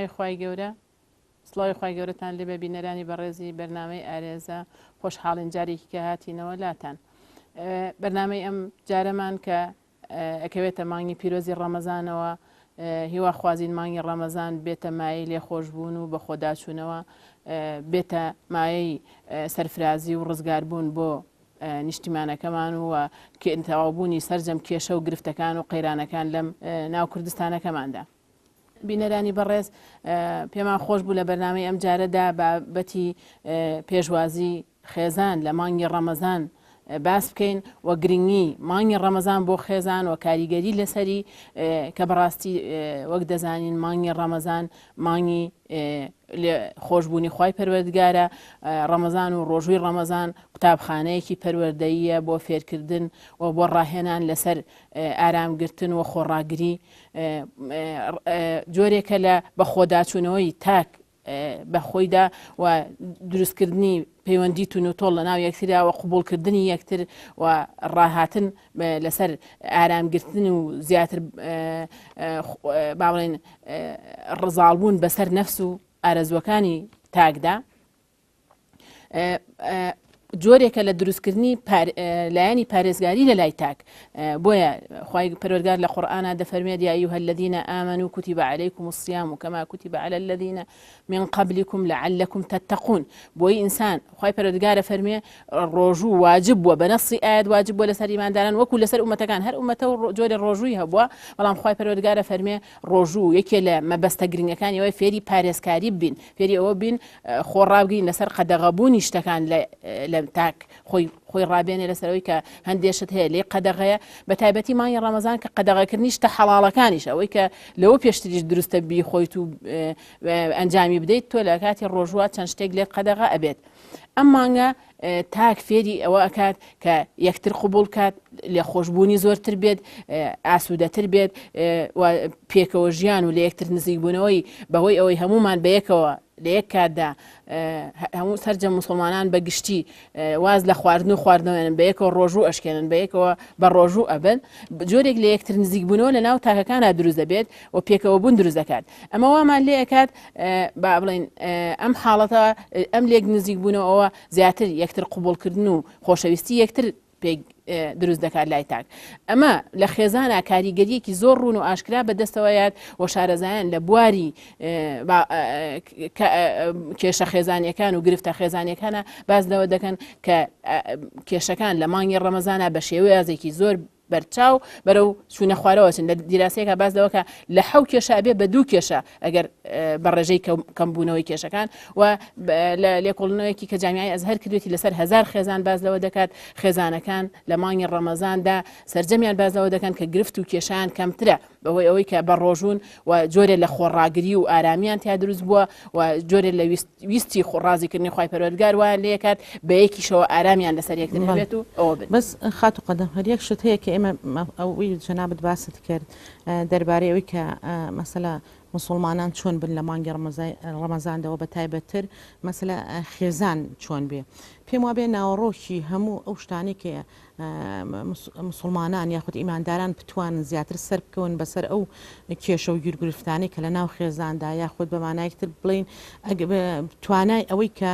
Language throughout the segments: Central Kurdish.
ناوی خوای گەورە سڵاوی خوای گەورەتان لێبێ بینەرانی بەڕێزی بەرنامەی ئارێزە خۆشحاڵین جارێکی کە هاتینەوە لاتان بەرنامەی ئەم جارەمان کە ئەکەوێتە مانگی پیرۆزی ڕەمەزانەوە هیوا خوازین مانگی ڕەمەزان بێتە مایەی لێخۆشبوون و بەخۆداچوونەوە بێتە مایەی سەرفرازی و ڕزگاربوون بۆ نیشتیمانەکەمان و تەواوبوونی سەرجەم کێشە و گرفتەکان و قەیرانەکان لەم ناو کوردستانەکەماندا. بینەرانی بەڕێز پێمان خۆش بوو لە بەرنامەی ئەم جارەدا بابەتی پێشوازی خێزان لە مانگی ڕەمەزان باس بکەین و گرنگی مانگی ڕەمەزان بۆ خێزان و کاریگەری لەسەری کە بەڕاستی وەک دەزانین مانگی ڕەمەزان مانگی خۆشبوونی خوای پەروەردگارە، ڕەمەزان و ڕۆژووی ڕەمەزان قوتابخانەیەکی پەروەردەییە بۆ فێرکردن و بۆ ڕاهێنان لەسەر ئارامگرتن و خۆڕاگری، جۆرێکە لە بەخۆداچوونەوەی تاک بە خۆیدا و دروستکردنی پەیوەندی تونوتۆڵ لە ناو یەکتردا و قبوڵکردنی یەکتر و ڕاهاتن لەسەر ئارامگرتن و زیاتر با بڵێن ڕزاڵبوون بەسەر نەفس و ئارەزوەکانی تاکدا جۆرێکە لە دروستکردنی لایەنی پارێزگاری لە لای تاک بۆیە خوای پەروەردگار لە قورئانا دەفەرمێت یا ایها الذین آمنوا کتب علیکم الصیام کما کتب علی الذین من قبلکم لعلکم تتقون بۆی ئینسان خوای پەروەردگارە فەرمێ ڕۆژوو واجب بووە بە نەسی ئاەت واجب بووە لەسەر ئیمانداران وەکو لەسەر ئومەتەکان هەر ئومەتە و جۆرە ڕۆژووی هەبووە بەڵام خوای پەروەردگارە فەرمێ ڕۆژوو یەکێ لە مەبەستە گرنگەکانی ئەوەی فێری پارێزکاری بین فێری ئەوە بین خۆ ڕابگرین لەسەر قەدەغەبوونی شتەکان لە تاک خۆی خۆی ڕابێنێ لەسەرەوەی کە هەندێ شت هەیە لێی قەدەغەیە بە تایبەتی مانگی ڕەمەزان کە قەدەغەکردنی شتە حەڵاڵەکانیش ئەوەی کە لەوە پێشتریش دروستە بیخۆیت و ئەنجامی بدەیت تۆ لە کاتی ڕۆژوە چەند شتێک لێت قەدەغە ئەبێت ئەم مانگە تاک فێری ئەوە ئەکات کە یەکتر قوبول کات لێخۆشببوونی زۆرتر بێت ئاسوودەتر بێت و پێکەوە ژیان و لە یەکتر نزیکبوونەوەی بەهۆی ئەوەی هەمومان بەیەکەوە لە یەک کاتدا هەموو سەرجەم موسڵمانان بە گشتی واز لە خواردن و خواردنەوەێنن بە یەکەوە ڕۆژوو ئەشکێنن بە یەکەوە بە ڕۆژوو ئەبن جۆرێک لە یەکتر نزیک بوونەوە لە ناو تاکەکانە دروست دەبێت و پێکەوە بوون دروست دەکات ئەمە وامان لێ ئەکات با بڵێن ئەم حاڵەتە ئەم لێک نزیک بوونەوە زیاتر یەکتر قوبولکردن و خۆشەویستی یەکتر پێ دروست دەکات لای تاک. ئەمە لە خێزانا کاریگەریەکی زۆر ڕوون و ئاشکرا بەدەستەوە یات و شارەزایان لە بواری کێشە خێزانیەکان و گرفتە خێزانیەکانە باس لەوە دەکەن کە کێشەکان لە مانگی ڕەمەزانە بە شێوازێکی زۆر بەرچاو بەرەو چوونە خوارەوە چن لە دیراسەیەکە باس لەوەکە لە حەو کێشە ئەبێ بە دوو کێشە ئەگەر بە ڕێژەی کەمبوونەوەی کێشەکان و لە لێکۆڵینەوەیەکی کە جامیعەی ئەزهەر کردوێتی لەسەر هەزار خێزان باس لەوە دەکات خێزانەکان لە مانگی ڕەمەزاندا سەرجەمیان باس لەوە دەکەن کە گرفت و کێشان کەمترە بەهۆی ئەوەی کە بە ڕۆژوون و جۆرێ لە خۆڕاگری و ئارامیان تیا دروست بووە و جۆرێ لە ویستی ڕازیکردنی خوای پەروەردگار وایان لێکات بە یەکیشەوە ئارامیان لەسەر یەکتر هەبێت و ئەوە بن. بەس خاتوو قەدەم هەر یەک شت هەیە کە ئێمە ئەوەی جەنابت باست کرد دەربارەی ئەوەی کە مەسەلە موسڵمانان چۆن بن لە مانگی ڕەمەزاندەوە بە تایبەتتر مەسەلە خێزان چۆن بێ پێم وابێ ناوەڕۆکی هەموو ئەو شتانەی کە مسلمانان یاخود ئیمانداران بتوانن زیاتر سەر بکەون بەسەر ئەو کێشە و گیرگرفتانەی کە لە ناو خێزاندا یاخود بە مانایەکتر بڵین توانای ئەوەی کە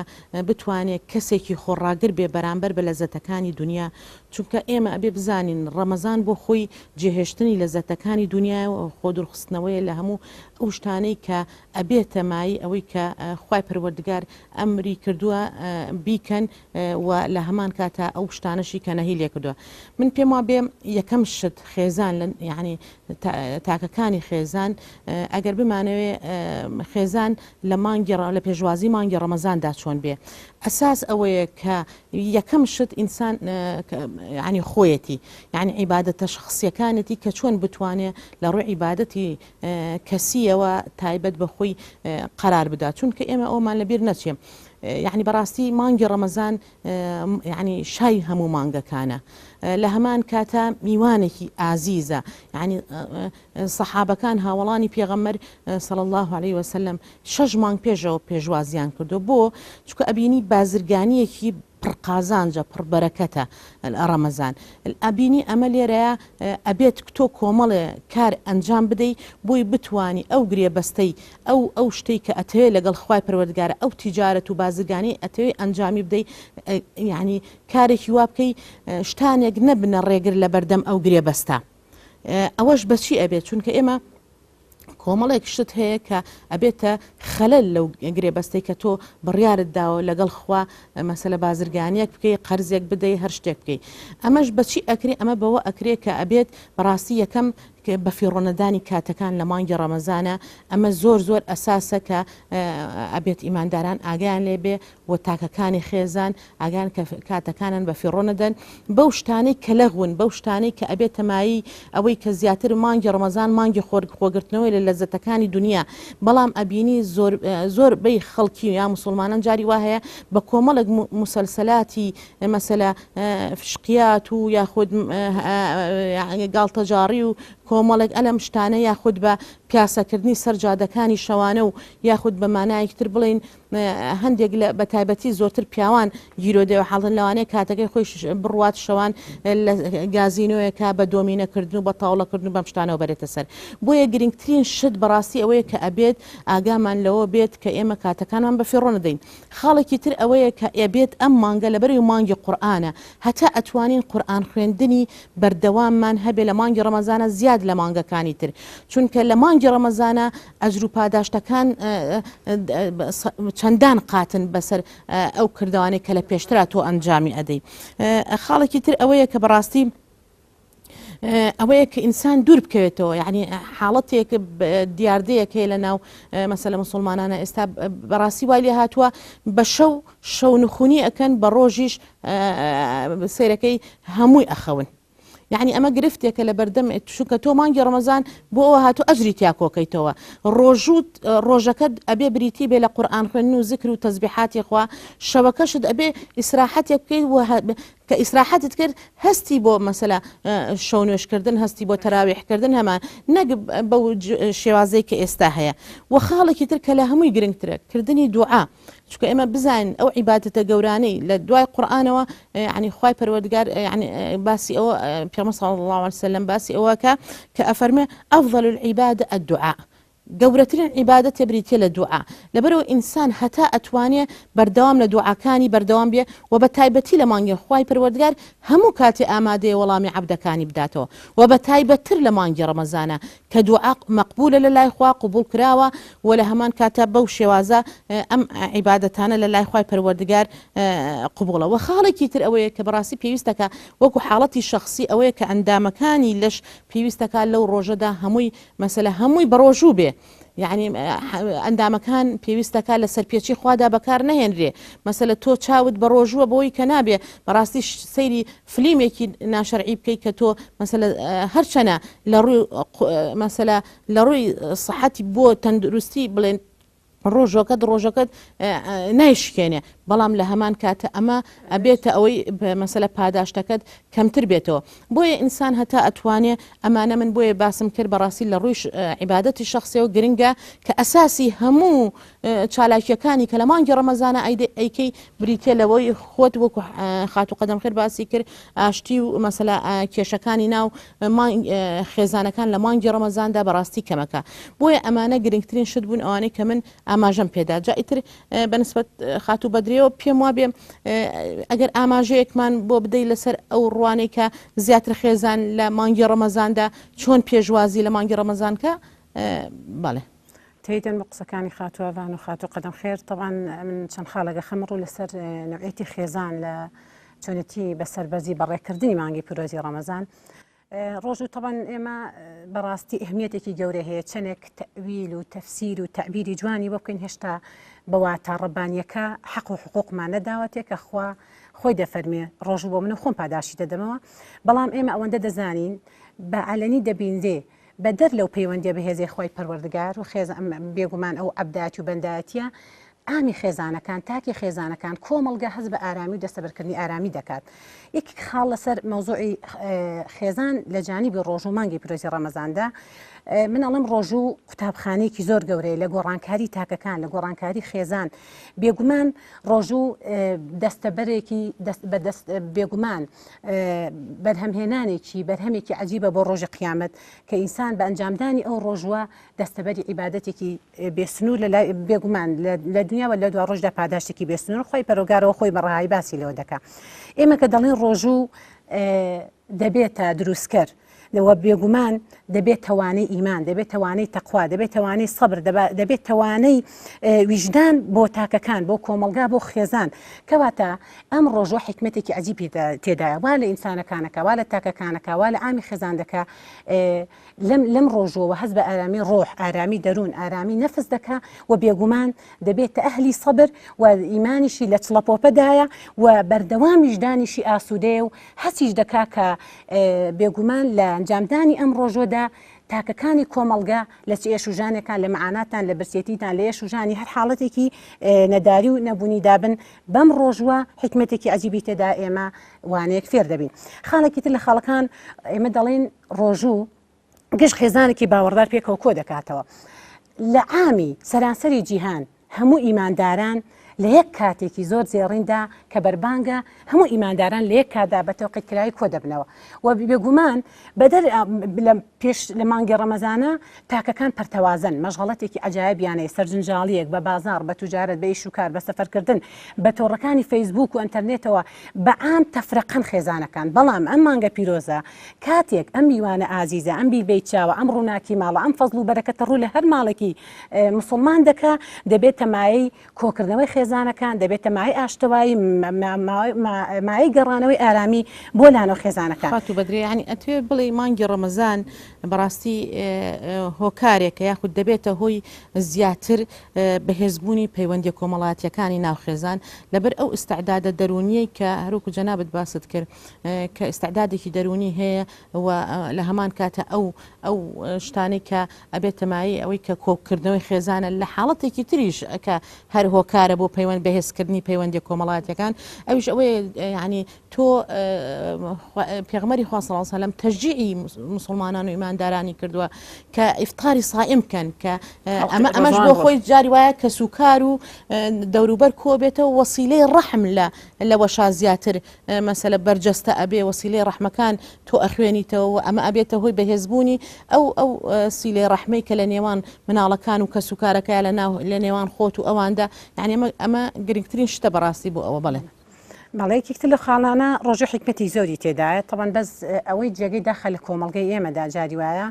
بتوانێت کەسێکی خۆڕاگر بێ بەرامبەر بە لەزەتەکانی دنیا چونکە ئێمە ئەبێ بزانین ڕەمەزان بۆ خۆی جێهێشتنی لەزەتەکانی دونیایە و خۆ دوورخستنەوەیە لە هەموو ئەو شتانەی کە ئەبێتە مایەی ئەوەی کە خوای پەروەردگار ئەمری کردووە بیکەن و لە هەمان کاتا ئەو شتانەشی کە نەهی لێکردووە. من پێم وابێ یەکەم شت خێزان لە یعنی تاکەکانی خێزان ئەگەر بمانەوێ خێزان لە مانگی لە پێشوازی مانگی ڕەمەزاندا چۆن بێ ئەساس ئەوەیە کە یەکەم شت ئینسان یعنی خۆیەتی یعنی عیبادەتە شخصیەکانێتی کە چۆن بتوانێ لە ڕووی عیبادەتی کەسیەوە تایبەت بە خۆی قەرار بدات چونکە ئێمە ئەومان لەبیر نەچێ یعنی بەڕاستی مانگی ڕەمەزان یعنی شای هەموو مانگەکانە لە هەمان کاتا میوانێکی ئازیزە یعنی سەحابەکان هاوەڵانی پێغەمبەر صلی اللە علیە وسلم شەش مانگ پێشەوە پێشوازیان کردو بۆ چونکە ئەبینی بازرگانیەکی. پڕ قازانجە پڕ بەرەکەتە ڕەمەزان ئەبینی ئەمە لێرەیە ئەبێت تۆ کۆمەڵێ کار ئەنجام بدەی بۆی بتوانی ئەو گرێبەستەی ئەو ئەو شتەی کە ئەتەوێ لەگەڵ خوای پەروەردگارە ئەو تیجارەت و بازرگانی ئەتەوێ ئەنجامی بدەی یعنی کارێکی وا بکەی شتانێک نەبنە ڕێگر لە بەردەم ئەو گرێبەستە ئەوەش بەچی ئەبێت چونکە ئێمە کۆمەڵێک شت هەیە کە ئەبێتە خەلەل لەو گرێبەستەی کە تۆ بڕیارت داوە لەگەڵ خوا مەسەلە بازرگانیەک بکەی قەرزێک بدەی هەر شتێک بکەی ئەمەش بەچی ئەکرێ ئەمە بەوە ئەکرێ کە ئەبێت بەڕاستی یەکەم بەفیڕۆنەدانی کاتەکان لە مانگی ڕەمەزانە ئەمە زۆر زۆر ئەساسە کە ئەبێت ئیمانداران ئاگیان لێبێ و تاکەکانی خێزان ئاگایان کە کاتەکانیان بەفیڕۆ نەدەن بەو شتانەی کە لەغون، بەو شتانەی کە ئەبێتە مایەی ئەوەی کە زیاتر مانگی ڕەمەزان مانگی خۆر خۆگرتنەوەی لە لەزەتەکانی دونیا، بەڵام ئەبینی زۆر زۆر بەی خەڵکی یا موسوڵمانان جاری وا هەیە بە کۆمەڵێک موسەلسەلاتی مەسەلە فشقیات و یاخود گاڵتەجاڕی و کۆمەڵێک ئەلەم شتانە یاخود بە پیاسەکردنی سەر جادەکانی شەوانە و یاخود بە مانایەکی تر بڵێین هەندێک لە بەتایبەتی زۆرتر پیاوان گیرۆدەی و حاڵن لەوانەیە کاتەکەی خۆی بڕوات شەوان لە گازینۆیەکە بە دۆمینەکردن و بە تاوڵەکردن و بەم شتانەوە بەرێتە سەر بۆیە گرنگترین شت بەڕاستی ئەوەیە کە ئەبێت ئاگامان لەوە بێت کە ئێمە کاتەکانمان بە فیڕۆ نەدەین خاڵێکی تر ئەوەیە کە ئەبێت ئەم مانگە لەبەرەوەی مانگی قورئانە هەتا ئەتوانین قورئان خوێندنی بەردەواممان هەبێ لە مانگی ڕەمەزانە زیاد لە مانگەکانی تر چونکە لە مانگی ڕەمەزانە ئەجر و پاداشتەکان چەندان قاتن بەسەر ئەو کردوانەی کە لە پێشترا تۆ ئەنجامی ئەدەی خاڵێکی تر ئەوەیە کە بەڕاستی ئەوەیە کە ئینسان دوور بکەوێتەوە یعنی حاڵەتێک دیاردەیەک هەیە لە ناو مەسەلە مسلمانانە ئێستا بەڕاستی وای لێ هاتووە بە شەو شەو نخونی ئەکەن بە ڕۆژیش سیرەکەی هەمووی ئەخەون. یەعنی ئەمە گرفتێکە لە بەردەم چونکە تۆ مانگی ڕەمەزان بۆ ئەوە هاتوو ئەجری تیا کۆکەیتەوە ڕۆژوو ڕۆژەکەت ئەبێ بریتی بێ لە قورئان خوێندن و زکر و تەزبیحاتی خوا شەوەکەشت ئەبێ ئیسراحەتێک بکەیت و کە ئیسراحەتت کرد هەستی بۆ مەسەلا شەو نوێژکردن هەستی بۆ تەراویحکردن هەمان نەک بەو شێوازەی کە ئێستا هەیە و خاڵێکی تر کە لە هەمووی گرنگترە کردنی دوعا چونکە ئێمە بزانین ئەو عیبادەتە گەورانەی لە دوای قورئانەوە یعنی خوای پەروەردگار یعنی باسی ئەوە پێغەمبەر صلی الله علیه وسلم باسی ئەوە کە کە ئەفەرمێ افضل العبادە الدعاء گەورەترین عیبادەتێ بریتیە لە دوعا لەبەرەوە ئینسان هەتا ئەتوانێ بەردەوام لە دوعاکانی بەردەوام بێ و بە تایبەتی لە مانگی خوای پەروەردگار هەموو کاتێ ئامادەیە وەڵامی عەبدەکانی بداتەوە و بە تایبەتتر لە مانگی ڕەمەزانە کە دوعا مەقبولە لە لای خوا قبوڵ کراوە و لە هەمان کاتا بەو شێوازە ئەم عیبادەتانە لە لای خوای پەروەردگار قبوڵە وە خاڵێکی تر ئەوەیە کە بەڕاستی پێویستەکە وەکو حاڵەتی شەخسی ئەوەیە کە ئەندامەکانی لەش پێویستەکە لەو ڕۆژەدا هەمووی مەسەلە هەمووی بەڕۆژوو بێ یعنی ئەندامەکان پێویستەکە لە سەرپێچی خوادا بەکار نەهێنرێ مەسەلە تۆ چاوت بە ڕۆژووە بۆی کە نابێ بەڕاستی سەیری فلیمێکی ناشەرعی بکەی کە تۆ مەسەلە هەرچەنە لە ڕووی مەسەلە لە ڕووی سەحەتی بۆ تەندروستی بڵێن ڕۆژەکەت ڕۆژەکەت نایشکێنێ بەڵام لە هەمان کاتە ئەمە ئەبێتە ئەوەی مەسەلە پاداشتەکەت کەمتر بێتەوە بۆیە ئینسان هەتا ئەتوانێ ئەمانە من بۆیە باسم کرد بەڕاستی لە ڕووی عیبادەتی شەخسیەوە گرنگە کە ئەساسی هەموو چالاکیەکانی کە لە مانگی ڕەمەزانە ئەیکەی بریتە لەوەی خۆت وەکو خاتوو قەدەم خێر باسی کرد ئاشتی و مەسەلا کێشەکانی ناو خێزانەکان لە مانگی ڕەمەزاندا بەڕاستی کەمەکە بۆیە ئەمانە گرنگترین شت بوون ئەوانەی کە من ئاماژەم پێدا جا ئیتر بەنسبەت خاتوو بەدرێەوە پێم وابێ ئەگەر ئاماژەیەکمان بۆ بدەی لەسەر ئەو ڕوانەی کە زیاتر خێزان لە مانگی ڕەمەزاندا چۆن پێشوازی لە مانگی ڕەمەزان کە بەڵێ. تەیدەن بە قسەکانی خاتوو ئەڤان و خاتوو قەدەم خێر تەبعەن من چەند خاڵێک ئەخەمە ڕوو لەسەر نەوعیەتی خێزان لە چۆنێتی بە سەربەرزی بەڕێکردنی مانگی پیرۆزی ڕەمەزان ڕۆژ و تەبعەن ئێمە بەڕاستی ئەهمیەتێکی گەورە هەیە چەندێک تەویل و تەفسیر و تەعبیری جوانی بۆ بکەین هێشتا بە واتا ڕەبانیەکە حەق و حقوقمان نەداوەتێ کە خوا خۆی دەفەرمێ ڕۆژ بۆ من و خۆم پاداشی دەدەمەوە بەڵام ئێمە ئەوەندە دەزانین بە عەلەنی دەبینرێ بەدەر لەو پەیوەندیە بەهێزەی خوای پەروەردگار و خێزان بێگومان ئەو عەبدایەتی و بەندایەتیە عامی خێزانەکان تاکی خێزانەکان کۆمەڵگە هەست بە ئارامی و دەستەبەرکردنی ئارامی دەکات یەکێک خاڵ لەسەر مەوزوعی خێزان لە جانیبی ڕۆژ و مانگی پیرۆزی ڕەمەزاندا. من ئەڵێم ڕۆژوو قوتابخانەیەکی زۆر گەورەیە لە گۆڕانکاری تاکەکان، لە گۆڕانکاری خێزان. بێگومان ڕۆژوو دەستەبەرێکی دەست بە دەست بێگومان بەرهەمهێنانێکی بەرهەمێکی عەجیبە بۆ ڕۆژی قیامەت کە ئینسان بە ئەنجامدانی ئەو ڕۆژووە دەستەبەری عیبادەتێکی بێسنوور لە لای بێگومان لە دنیاوە لە دوا ڕۆژدا پاداشتێکی بێسنوور خۆی پەرۆگارەوە خۆی بە ڕەهایی باسی لەوە دەکا. ئێمە کە دەڵێن ڕۆژوو دەبێتە دروستکەر و بێگومان دەبێت تەوانەی ئیمان دەبێت تەوانەی تەقوا دەبێت تەوانەی سەبر دەبێت تەوانەی ویژدان بۆ تاکەکان بۆ کۆمەڵگا بۆ خێزان کەواتە ئەم ڕۆژوە حیکمەتێکی عەجیبی تێدایە وا لە ئینسانەکانەکە وا لە تاکەکانەکە وا لە عامی خێزان دەکا لەم لەم ڕۆژوەوە هەست بە ئارامی ڕۆح ئارامی دەروون ئارامی نەفس دەکا و بێگومان دەبێتە ئەهلی سەبر و ئیمانیشی لە چڵەپۆپەدایە و بەردەوام ویژدانیشی ئاسوودەیە و هەستیش دەکا کە بێگومان لە ئەنجامدانی ئەم ڕۆژوەدا تاکەکانی کۆمەڵگە لە چ ئێش و ژانێکان لە مەعاناتان لە برسێتیتان لە ئێش و ژانی هەر حاڵەتێکی نەداری و نەبوونیدا بن بەم ڕۆژوە حیکمەتێکی عەجیبی تێدا ئێمە وانەیەک فێر دەبین. خاڵێکی تر لە خاڵەکان ئێمە دەڵێین ڕۆژوو گشت خێزانێکی باوەڕدار پێکەوە کۆ دەکاتەوە. لە عامی سەرانسەری جیهان هەموو ئیمانداران لە یەک کاتێکی زۆر زێڕیندا کە بەربانگە هەموو ئیمانداران لە یەک کاتدا بە تەوقیتکراوی کۆ دەبنەوە و بێگومان بەدەر لە پێش لە مانگی ڕەمەزانە تاکەکان پەرتەوازەن، مەشغەڵەتێکی عەجایبیان هەیە، سەرجنجاڵییەک بە بازاڕ، بە توجارەت، بە ئیش و کار، بە سەفەرکردن، بە تۆڕەکانی فەیسبووک و ئەنتەرنێتەوە بە عام تەفرەقەن خێزانەکان، بەڵام ئەم مانگە پیرۆزە کاتێک ئەم میوانە ئازیزە، ئەم بیلبەی چاوە، ئەم ڕووناکی ماڵە، ئەم فەزڵ و بەرەکەتە ڕوو لە هەر ماڵێکی موسڵمان دەکا، دەبێتە مایەی کۆکردنەوەی خێزانەکان دەبێتە مایەی ئاشتەوایی، مایەی گەڕانەوەی ئارامی بۆ لانە و خێزانەکان. خاتوو بەدرێ یانی ئەتوێ بڵێی مانگی ڕەمەزان بەڕاستی هۆکارێکە یاخود دەبێتە هۆی زیاتر بەهێزبوونی پەیوەندیە کۆمەڵایەتیەکانی ناو خێزان لەبەر ئەو ئیستعدادە دەروونیەی کە هەروەکو جەنابت باست کرد کە ئیستعدادێکی دەروونی هەیە و لە هەمان کاتە ئەو ئەو شتانەی کە ئەبێتە مایەی ئەوەی کە کۆکردنەوەی خێزانە لە حاڵەتێکی تریش کە هەر هۆکارە بۆ پەیوەند بەهێزکردنی پەیوەندیە کۆمەڵایەتیەکان ئەویش ئەوەیە یعنی تۆ پێغمەری خوا صلی الله علیه وسلم تەشجیعی مسلمانان و ئیماندارانی کردووە کە ئیفتاری سائم بکەن کە ئەمە ئەمەش بۆ خۆی جاری وایە کەسوکار و دەوروبەر کۆبێتەوە وەسیلەی ڕەحم لە لە وەشا زیاتر مەسەلە بەرجەستە ئەبێ وەسیلەی ڕەحمەکان تۆ ئەخوێنیتەوە و ئەمە ئەبێتە هۆی بەهێزبوونی ئەو ئەو سیلەی ڕەحمەی کە لە نێوان مناڵەکان و کەسوکارەکەیا لە ناو لە نێوان خۆت و ئەواندا یعنی ئەمە ئەمە گرنگترین شتە بەڕاستی بۆ ئەوە بەڵێ. بەڵێ یەکێک تر لەو خاڵانە ڕۆژوو حیکمەتی زۆری تێدایە تەبعەن بەس ئەوەی جێگەی داخە لە کۆمەڵگەی ئێمەدا جاری وایە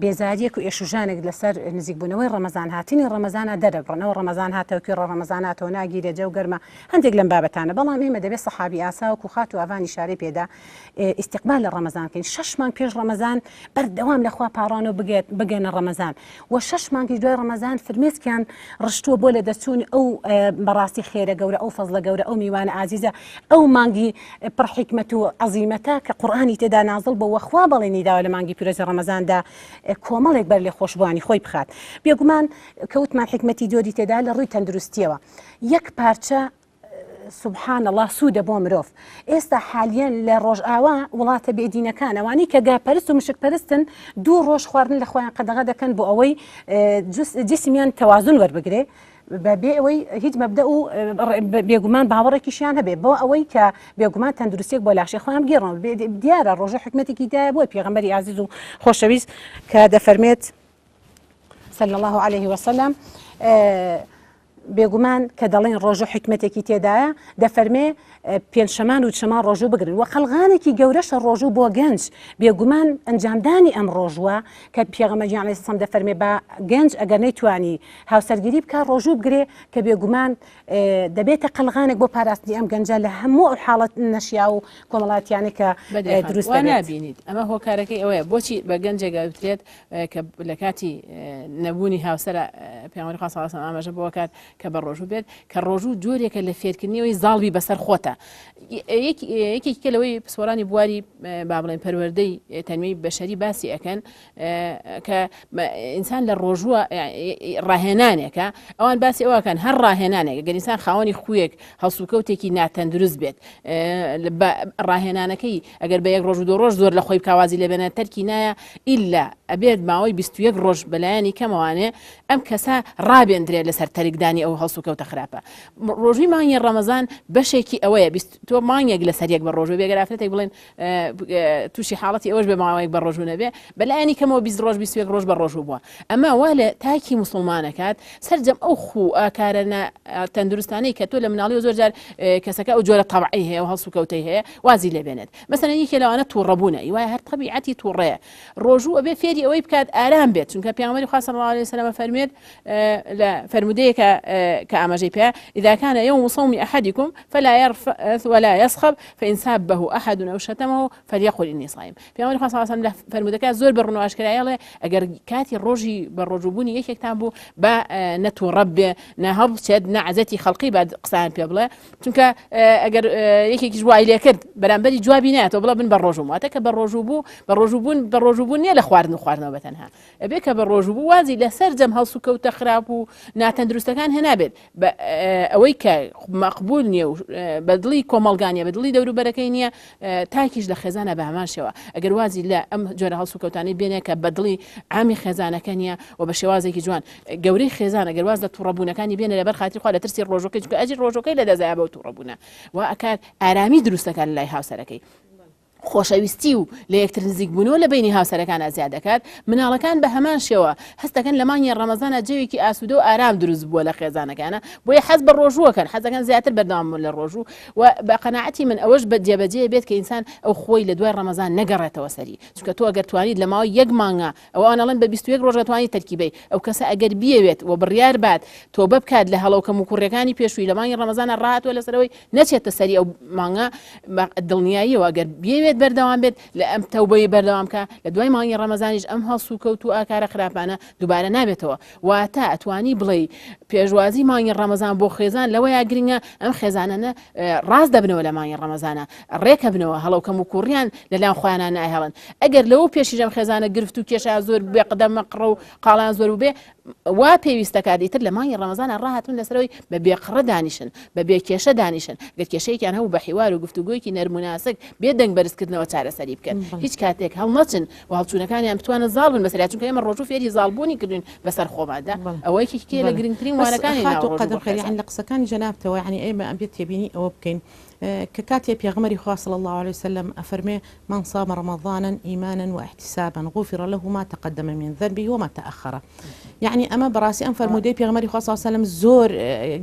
بێزاریەک و ئێش و ژانێک لەسەر نزیکبوونەوەی ڕەمەزان هاتنی ڕەمەزانە دەرەبڕن ئەوە ڕەمەزان هاتەوە کوێڕە ڕەمەزان هاتەوە ناگیرێ جەو گەرمە هەندێک لەم بابەتانە بەڵام ئێمە دەبێت سەحابی ئاسا وەکو خاتوو ئاڤان ئیشارەی پێدا ئیستیقبال لە ڕەمەزان بکەین شەش مانگ پێش ڕەمەزان بەردەوام لە خوا پاڕان و بگێت بگەنە ڕەمەزان و شەش مانگیش دوای ڕەمەزان فرمێسکیان ڕشتووە بۆ لە دەستچوونی ئەو بەڕاستی خێرە گەورە ئەو فەزڵە گەورە ئەو میوانە ئازیزە ئەو مانگی پڕ حیکمەت و عەزیمەتە کە قورئانی تێدا نازڵ بووە و خوا بەڵێنی داوە لە مانگی پیرۆزی ڕەمەزاندا کۆمەڵێک بەر لێخۆشبووانی خۆی بخات. بێگومان کە وتمان حیکمەتی زۆری تێدا لە ڕووی تەندروستیەوە یەک پارچە سبحان اللە سوودە بۆ مرۆڤ ئێستا حالیەن لە ڕۆژئاوا وڵاتە بێدینەکان ئەوانەی کە گاپەرست و مشک پەرستن دوو ڕۆژ خواردن لە خۆیان قەدەغە دەکەن بۆ ئەوەی جسمیان تەوازن وەربگرێ بە بێ ئەوەی هیچ مەبدە و بێگومان باوەڕێکیشیان هەبێ بۆ ئەوەی کە بێگومان تەندروستێک بۆ لاشەی خۆیان بگێڕن دیارە ڕۆژە حکمەتێکی دایە بۆ پێغەمبەری ئازیز و خۆشەویست کە دەفەرمێت صلی الله عليه وسلم بێگومان کە دەڵێن ڕۆژوو حیکمەتێکی تێدایە، دەفەرمێ، پێنجشەمان و دوشەمان ڕۆژوو بگرن، وە قەڵغانێکی گەورەشە ڕۆژوو بۆ گەنج، بێگومان ئەنجامدانی ئەم ڕۆژووە کە پێغەمبەر گیان علیە سلام دەفەرمێ با گەنج ئەگەر نەیتوانی هاوسەرگیری بکا ڕۆژوو بگرێ کە بێگومان دەبێتە قەڵغانێک بۆ پاراستنی ئەم گەنجە لە هەموو ئەو حاڵەت نەشیاو و کۆمەڵایەتیانەی کە دروست وا دەبێت. نابینیت ئەمە هۆکارەکەی ئەوەیە بۆچی بە گەنجێک ئەوترێت کە لە کاتی نەبوونی هاوسەرە پێغەمبەری خوا صلی اللە علیه و سلم ئاماژە بەوە کات کە بە ڕۆژوو بێت کە ڕۆژوو جۆرێکە لە فێرکردنیەوەی زاڵبی بەسەر خۆتە یەکێکە لەوەی پسپۆرانی بواری با بڵێن پەروەردەی تەنمیەی بەشەری باسی ئەکەن کە ئینسان لە ڕۆژووە ڕاهێنانێکە ئەوان باسی ئەوەکەن هەر ڕاهێنانێک گەر ئینسان خاوەنی خوویەک هەڵسوکەوتێکی ناتەندروست بێت ڕاهێنانەکەی ئەگەر بە یەک ڕۆژ و دو ڕۆژ زۆر لە خۆی بکوازی لێبێنە تەرکی نایە ئیلا ئەبێت ماوەی 21 ڕۆژ بەلایەنی کەمەوانێ ئەم کەسە ڕابێندرێت لەسەر تەرکدانی ئەو هەڵسوکەوتە خراپە. ڕۆژووی مانگی ڕەمەزان بەشێکی ئەوەیە تۆ مانگێک لەسەر یەک بە ڕۆژوو بێ گەر ئافرەتێک بڵێن تووشی حاڵەتی ئەوەش بێ ماوەیەک بە ڕۆژوو نەبێ بەلایەنی کەمەوە 20 ڕۆژ 21 ڕۆژ بە ڕۆژوو بووە ئەمە وا لە تاکی موسڵمانەکات سەرجەم ئەو خوو ئاکارە تەندروستانەی کە تۆ لە مناڵی زۆر جار کەسەکە ئەو جۆرە تەبعی هەیە و هەڵسوکەوتەی هەیە وازی لێ بێنێت مەسەلەن یەکێ لەوانە تووڕەبوونە ئی وایە هەر تەبیعەتی تووڕەیە ڕۆژوو ئەبێ فێری ئەوەی بکات ئارام بێت چونکە پێغەمبەری خوا صلی الله علیه وسلم فەرمێت لە فەرموودەیەکە کە ئاماژەی پێ إذا كان يوم صوم أحدكم فلا يرفث ولا يصخب فإن سابه أحد أو شتمه فليقل إني صائم پێغەمبەری خوا صلی الله علیه وسلم لە فەرموودەکە زۆر بە ڕوون و ئاشکرایە ئەڵێ ئەگەر کاتی ڕۆژی بە ڕۆژووبوونی یەکێکتان بوو با نە تووڕە بێ نە هەڵبچێت نە عەزەتی خەڵقی با قسەیان پێ بڵێ چونکە ئەگەر یەکێکیش وای لێ کرد بەرامبەری جوابی نایەتەوە بڵێ من بە ڕۆژووم واتە کە بە ڕۆژوو بوو بە ڕۆژوو بوون بە ڕۆژوو بوون نییە لە خواردن و خواردنەوە بە تەنها ئەبێ کە بە ڕۆژوو بوو وازی لە سەرجەم هەڵسوکەوتە خراپ و ناتەندروستەکان هێنابێت ئەوەی کە مەقبول نییە و بە دڵی کۆمەڵگا نییە بە دڵی دەوروبەرەکەی نییە تاکیش لە خێزانە بە هەمان شێوە ئەگەر وازی لە ئەم جۆرە هەڵسوکەوتانەی بێنێ کە بە دڵی عامی خێزانەکە نییە و بە شێوازێکی جوان گەورەی خێزان ئەگەر واز لە توڕەبوونەکانی بێنێ لەبەر خاتری خوا لە ترسی ڕۆژەکەی چونکە ئەجری ڕۆژەکەی لە دەزایە بەو توڕەبوونە وا ئەکات ئارامی دروست دەکات لە لای هاوسەرەکەی خۆشەویستی و لە یەکتر نزیک بوونەوە لە بینی هاوسەرەکانە زیاد دەکات مناڵەکان بە هەمان شێوە هەست دەکەن لە مانگی ڕەمەزانە جەوێکی ئاسوودە و ئارام دروست بووە لە خێزانەکانە بۆیە حەز بە ڕۆژووەکەن حەزەکەن زیاتر بەردەوام بن لە ڕۆژوو و بە قەناعەتی من ئەوەش بە جێبەجێ بێت کە ئینسان ئەو خۆی لە دوای ڕەمەزان نەگەڕێتەوە سەری چونکە تۆ ئەگەر توانیت لە ماوەی یەک مانگە ئەوە ئەوان ئەڵێن بە 21 ڕۆژ ئەتوانی تەرکی بەی ئەو کەسە ئەگەر بیەوێت و بڕیار بات تۆبە بکات لە هەڵە و کەموکوڕیەکانی پێشووی لە مانگی ڕەمەزانە ڕاهاتوە لەسەرەوەی نەچێتە سەری ئەو مانگە دڵنیاییەوە ئەگەر بیەوێت بەردەوام بێت لە ئەم تەوبەی بەردەوام کە لە دوای مانگی ڕەمەزانیش ئەم هەڵسوکەوت و ئاکارە خراپانە دووبارە نابێتەوە واتە ئەتوانی بڵێی پێشوازی مانگی ڕەمەزان بۆ خێزان لەوەیا گرنگە ئەم خێزانانە ڕاست دەبنەوە لە مانگی ڕەمەزانە ڕێکەبنەوە هەڵەو کەم و کوڕیان لەلایەن خۆیانە ناهێڵن ئەگەر لەوە پێشیش ئەم خێزانە گرفت و کێشە زۆر بێ قدەمە قڕە و قاڵیان زۆر بێ وا پێویستەکات ئیتر لە مانگی ڕەمەزانە ڕاهاتون لەسەرەوەی بە بێقڕە دانیشن بە بێ کێشە دانیشن گەر کێشەیەکیان هەبوو بە حیوار و گفتوگۆیەکی نەرم و ناسک بێ دەنگ بەرزکردنەوە چارەسەری بکەن هیچ کاتێک هەڵنەچن و هەڵچوونەکانیان بتوانن زاڵ بن بەسەریا چونکە ئێمە ڕۆژوو فێری زاڵبوونی کردوین بەسەر خۆماندا ئەوە یەکێکیە لە گرنگترین وانەکانی ناو خاتوو ڕۆژوو قەدەم بۆ خێر خێزان. یەعنی لە قسەکانی جەنابتەوە یەعنی ئێمە ئەبێت تێبینی ئەوە بکەین کە کاتێ پێغەمبەری خوا صلی اللە علیە وسلم ئەفەرمێ من صام رمضانا ایمانا واحتسابا غفر له ما تقدم من ذنبه وما تأخر یەعنی ئەمە بەڕاستی ئەم فەرموودەی پێغەمبەری خوا صلی اللە علیە وسلم زۆر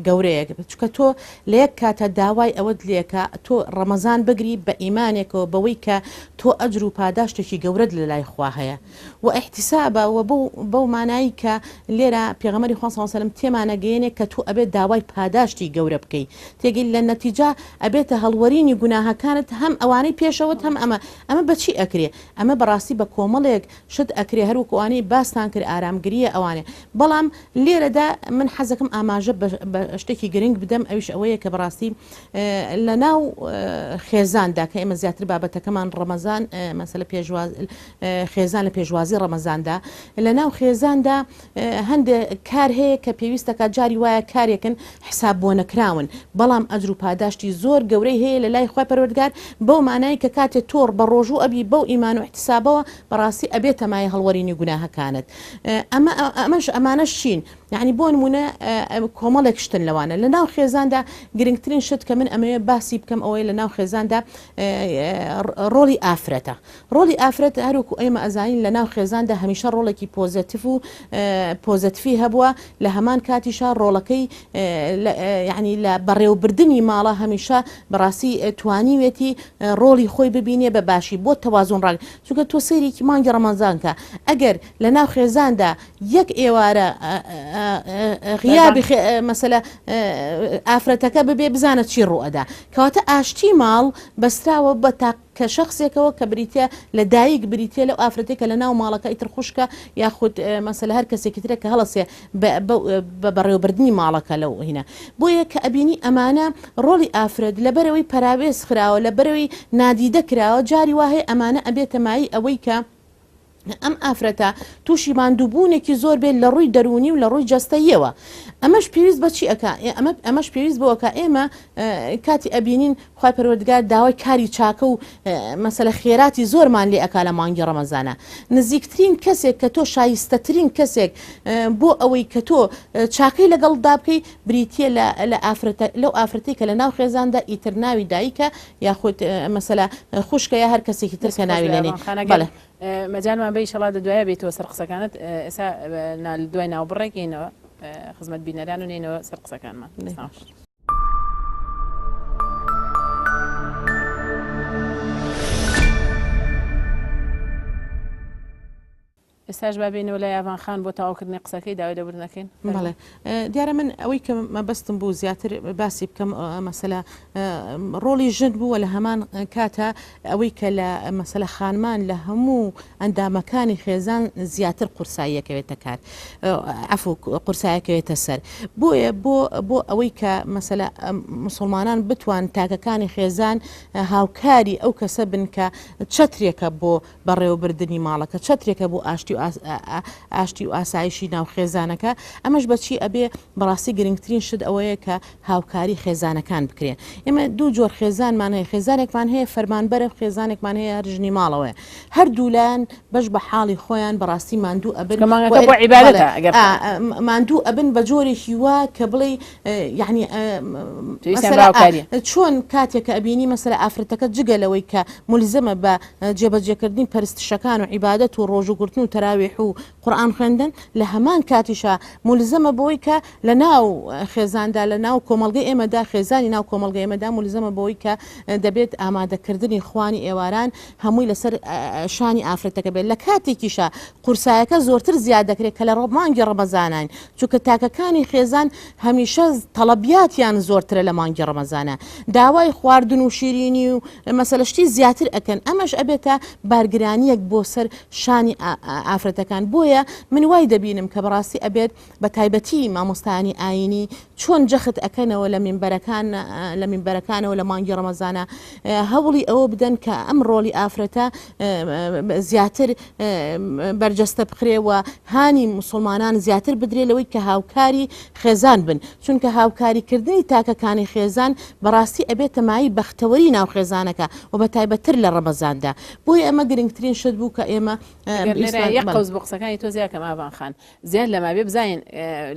گەورەیە چونکە تۆ لە یەک کاتە داوای ئەوەت لێکە تۆ ڕەمەزان بگری بە ئیمانێکەوە بەوەی کە تۆ ئەجر و پاداشتێکی گەورەت لە لای خوا هەیە و ئیحتیسابە و بەو بەو مانایی کە لێرە پێغەمبەری خوا صلی اللە علیە وسلم تێمانەگەیەنێ کە تۆ ئەبێت داوای پاداشتی گەورە بکەی تێگەی لە نەتیجە ئەبێتە هەڵوەرینی گوناهەکانت هەم ئەوانەی پێشەوەت هەم ئەمە ئەمە بەچی ئەکرێ ئەمە بەڕاستی بە کۆمەڵێک شت ئەکرێ هەر وەکو ئەوانەی باستان کرد ئارامگریە ئەوانێ بەڵام لێرەدا من حەزەکەم ئاماژە بە شتێکی گرنگ بدەم ئەویش ئەوەیە کە بەڕاستی لە ناو خێزاندا کە ئێمە زیاتر بابەتەکەمان ڕەمەزان مەسەلە پێشواز خێزان لە پێشوازی ڕەمەزاندا لە ناو خێزاندا هەندێک کار هەیە کە پێویستەکە جاری وایە کارێکن حساب بۆ نەکراون بەڵام ئەجر و پاداشتی زۆر گەورەی هەیە لە لای خوای پەروەردگار بەو مانای کە کاتێ تۆ بە ڕۆژوو ئەبی بەو ئیمان و ئیحتسابەوە بەڕاستی ئەبێتە مایەی هەڵوەرینی گوناهەکانت ئەمە ئەمەش ئەمانەش چین یعنی بۆ نمونە کۆمەڵێک شتن لەوانە لە ناو خێزاندا گرنگترین شت کە من ئەمەوێ باسی بکەم ئەوەیە لە ناو خێزاندا ڕۆڵی ئافرەتە ڕۆڵی ئافرەت هەروەکو ئێمە ئەزانین لە ناو خێزاندا هەمیشە ڕۆڵێکی پۆزەتیف و پۆزەتفی هەبووە لە هەمان کاتیشا ڕۆڵەکەی یعنی لە بەڕێوەبردنی ماڵە هەمیشە بەڕاستی توانیوێتی ڕۆڵی خۆی ببینێ بە باشی بۆ تەوازن ڕاگ چونکە تۆ سەیرێکی مانگی ڕەمەزان کە ئەگەر لە ناو خێزاندا یەک ئێوارە غیابی مەسەلە ئافرەتەکە ببێ بزانە چی ڕوئەدا کەواتە ئاشتی ماڵ بەستراوە بە تاق کە شەخسێکەوە کە بریتیە لە دایک بریتیە لەو ئافرەتەی کە لە ناو ماڵەکە ئیتر خوشکە یاخود مەسەلە هەر کەسێکی ترە کە هەڵەسێ بە بەڕێوەبردنی ماڵەکە لەو هینە بۆیە کە ئەبینی ئەمانە ڕۆڵی ئافرەت لەبەرەوەی پەراوێز خراوە لەبەرەوەی نادیدە کراوە جاری وا هەیە ئەمانە ئەبێتە مایەی ئەوەی کە. ئەم ئافرەتە تووشی ماندووبوونێکی زۆر بێت لە ڕووی دەروونی و لە ڕووی جەستەییەوە. ئەمەش پێویست بە چی ئەکا؟ ئەمە ئەمەش پێویست بۆ ئەکا ئێمە کاتی ئەبینین خوای پەروەردگار داوای کاری چاکە و مەسەلە خێراتی زۆرمان لێ ئەکا لە مانگی ڕەمەزانە. نزیکترین کەسێک کە تۆ شایستەترین کەسێک بۆ ئەوەی کە تۆ چاکەی لەگەڵدا بکەی بریتییە لە لە ئافرەتە لەو ئافرەتەی کە لە ناو خێزاندا ئیتر ناوی دایکە یاخود مەسەلە خوشکە یا هەر کەسێکی تر دەست کە خۆش ناوی بێ لێنێی ئاڤان خان ئەگەر بەڵێ. مەجالمان بەی ئیشەڵا دە دوایە بێیتەوە سەر قسەکانت ئێسا دوای ناوبڕێک یەینەوە خزمەت بینەران و نێینەوە سەر قسەکانمان. دەستان خۆش. ئێستاش با بێینەوە لای ئاڤان خان بۆ تەواوکردنی قسەکەی داوای لێبوردن ئەکەین. بەڵێ دیارە من ئەوەی کە مەبەستم بوو زیاتر باسی بکەم مەسەلە ڕۆڵی ژن بووە لە هەمان کاتە ئەوەی کە لە مەسەلە خانمان لە هەموو ئەندامەکانی خێزان زیاتر قورساییەکەوێتە کار عفو قورسایەکەوێتە سەر بۆیە بۆ بۆ ئەوەی کە مەسەلە مسلمانان بتوان تاکەکانی خێزان هاوکاری ئەو کەسە بن کە چەترێکە بۆ بەڕێوەبردنی ماڵەکە چەترێکە بۆ ئاشتی و ئاشتی و ئاسایشی ناو خێزانەکە، ئەمەش بە چی ئەبێ؟ بەڕاستی گرنگترین شت ئەوەیە کە هاوکاری خێزانەکان بکرێ. ئێمە دوو جۆر خێزانمان هەیە، خێزانێکمان هەیە فەرمانبەرە، خێزانێکمان هەیە هەر ژنی ماڵەوەیە. هەردوولایان بەش بە حاڵی خۆیان بەڕاستی ماندوو ئەبن چونکە مانگەکە بۆ عیبادەتە ئەگەر ماندوو ئەبن بە جۆرێکی وا کە بڵێی یعنی پێویستیان بە هاوکاریە. چۆن کاتێک کە ئەبینی مەسەلە ئافرەتەکە جگە لەوەی کە مولزەمە بە جێبەجێکردنی پەرستشەکان و عیبادەت و ڕۆژووگرتن و تەراویح و قورئان خوێندن، لە هەمان کاتیشا مولزەمە بەوەی کە لە ناو خێزاندا، لە ناو کۆمەڵگەی ئێمەدا، خێزانی ناو کۆمەڵگەی ئێمەدا مولزەمە بەوەی کە دەبێت ئامادەکردنی خوانی ئێواران هەمووی لەسەر شانی ئافرەتەکە بێت، لە کاتێکیشا قورسایەکە زۆرتر زیاد دەکرێت کە لە مانگی ڕەمەزاناین، چونکە تاکەکانی خێزان هەمیشە تەڵەبیاتیان زۆرترە لە مانگی ڕەمەزانا، داوای خواردن و شیرینی و مەسەلە شتی زیاتر ئەکەن ئەمەش ئەبێتە بارگرانیەک بۆ سەر شانی ئافرەتەکان بۆیە من وای دەبینم کە بەڕاستی ئەبێت بە تایبەتی مامۆستایانی ئاینی چۆن جەخت ئەکەنەوە لە مینبەرەکان لە مینبەرەکانەوە لە مانگی ڕەمەزانە هەوڵی ئەوە بدەن کە ئەم ڕۆڵی ئافرەتە زیاتر بەرجەستە بخرێ و هانی مسلمانان زیاتر بدرێ لەوەی کە هاوکاری خێزان بن چونکە هاوکاری کردنی تاکەکانی خێزان بەڕاستی ئەبێتە مایەی بەختەوەری ناو خێزانەکە و بە تایبەتتر لە ڕەمەزاندا بۆیە ئەمە گرنگترین شت بوو کە ئێمە ئەگەر لێرە یەک قەوس بۆ قسەکانی تۆ زیاد کەم ئاڤان خان زیاد لەما بێ بزانین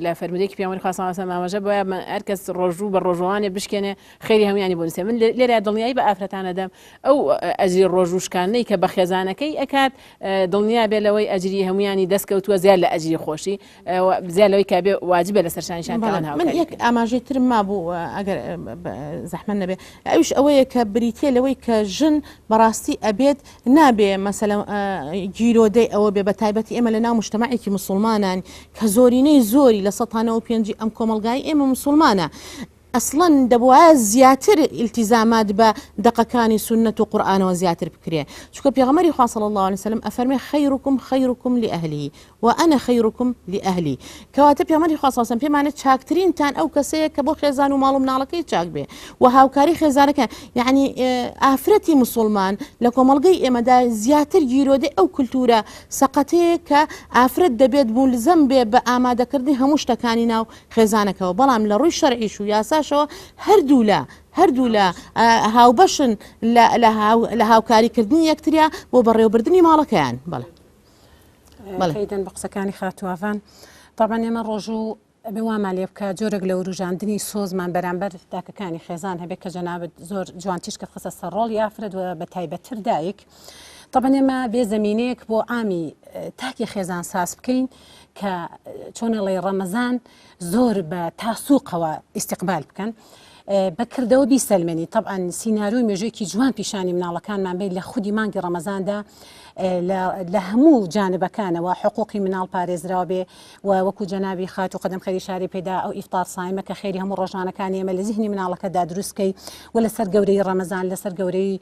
لە فەرموودەیەکی پێغەمبەری خوا صلی اللە علیه و سلم ئاماژە بۆیە هەر کەس ڕۆژوو بە ڕۆژووانێ بشکێنێ خێری هەموویانی بۆ نووسێ من لێرە دڵنیایی بە ئافرەتان ئەدەم ئەو ئەجری ڕۆژوو شکاندنەی کە بە خێزانەکەی ئەکات دڵنیا بێ لەوەی ئەجری هەموویانی دەست کەوتووە زیاد لە ئەجری خۆشی زیاد لەوەی کە بێ واجبە لەسەر شانیشان کە ئەوان بەڵێ من هاوکاری یەک بکەن. ئاماژەی ترم مابوو ئەگەر زەحمەت نەبێ ئەویش ئەوەیە کە بریتیە لەوەی کە ژن بەڕاستی ئەبێت نابێ مەسەلە گیرۆدەی ئەوە بێ بە تایبەتی ئێمە لە ناو مجتەمەعێکی موسڵمانان کە زۆرینەی زۆری لە 95 ی ئەم کۆمەڵگای ئێمە موسڵمانە ئەسڵەن دەبوایە زیاتر ئیلتیزامات بە دەقەکانی سوننەت و قورئانەوە زیاتر بکرێ چونکە پێغەمبەری خوا صلی اللە علیە وسلم ئەفەرمێ خیرکم خیرکم لئەهله وأنا خیرکم لئەهلی کەواتە پێغەمبەری خوا صلی اللە علیە وسلم پێمانە چاکترینتان ئەو کەسەیە کە بۆ خێزان و ماڵ و مناڵەکەی چاک بێ و هاوکاری خێزانەکە یعنی ئافرەتی مسوڵمان لە کۆمەڵگەی ئێمەدا زیاتر گیرۆدەی ئەو کولتورە سەقەتەیە کە ئافرەت دەبێت مولزەم بێ بە ئامادەکردنی هەموو شتەکانی ناو خێزانەکەوە، بەڵام لە ڕووی شەرعیش و یاساشەوە هەردوولا هەردوولا هاوبەشن لە هاوکاریکردنی یەکتریا بۆ بەڕێوەبردنی ماڵەکەیان. بەڵێ. بەڵێ. تەیدەن بە قسەکانی خاتوو ئاڤان. تەبعەن ئێمە ڕۆژوو ئەبێ وامان لێ بکا جۆرێک لە وروژاندنی سۆزمان بەرامبەر تاکەکانی خێزان هەبێت کە جەنابت زۆر جوان تیشکت خستە سەر ڕۆڵی ئافرەت و بە تایبەتتر دایک. تەبعەن ئێمە بێ زەمینەیەک بۆ عامی تاکی خێزان ساز بکەین کە چۆن ئەڵێی ڕەمەزان زۆر بە تاسوقەوە ئیستیقبال بکەن بە کردەوە بیسەلمێنی تەبعەن سیناریۆی مێژوویەکی جوان پیشانی مناڵەکانمان بین لە خودی مانگی ڕەمەزاندا لە هەموو جانبەکانەوە حقوقی مناڵ پارێزراو بێ و وەکو جەنابی خاتوو قەدەم خێری شاری پێدا ئەو ئیفتار سایمە کە خێری هەموو ڕۆژانەکانی ئێمە لە زیهنی مناڵەکەدا دروستکەی و لەسەر گەورەی ڕەمەزان لەسەر گەورەی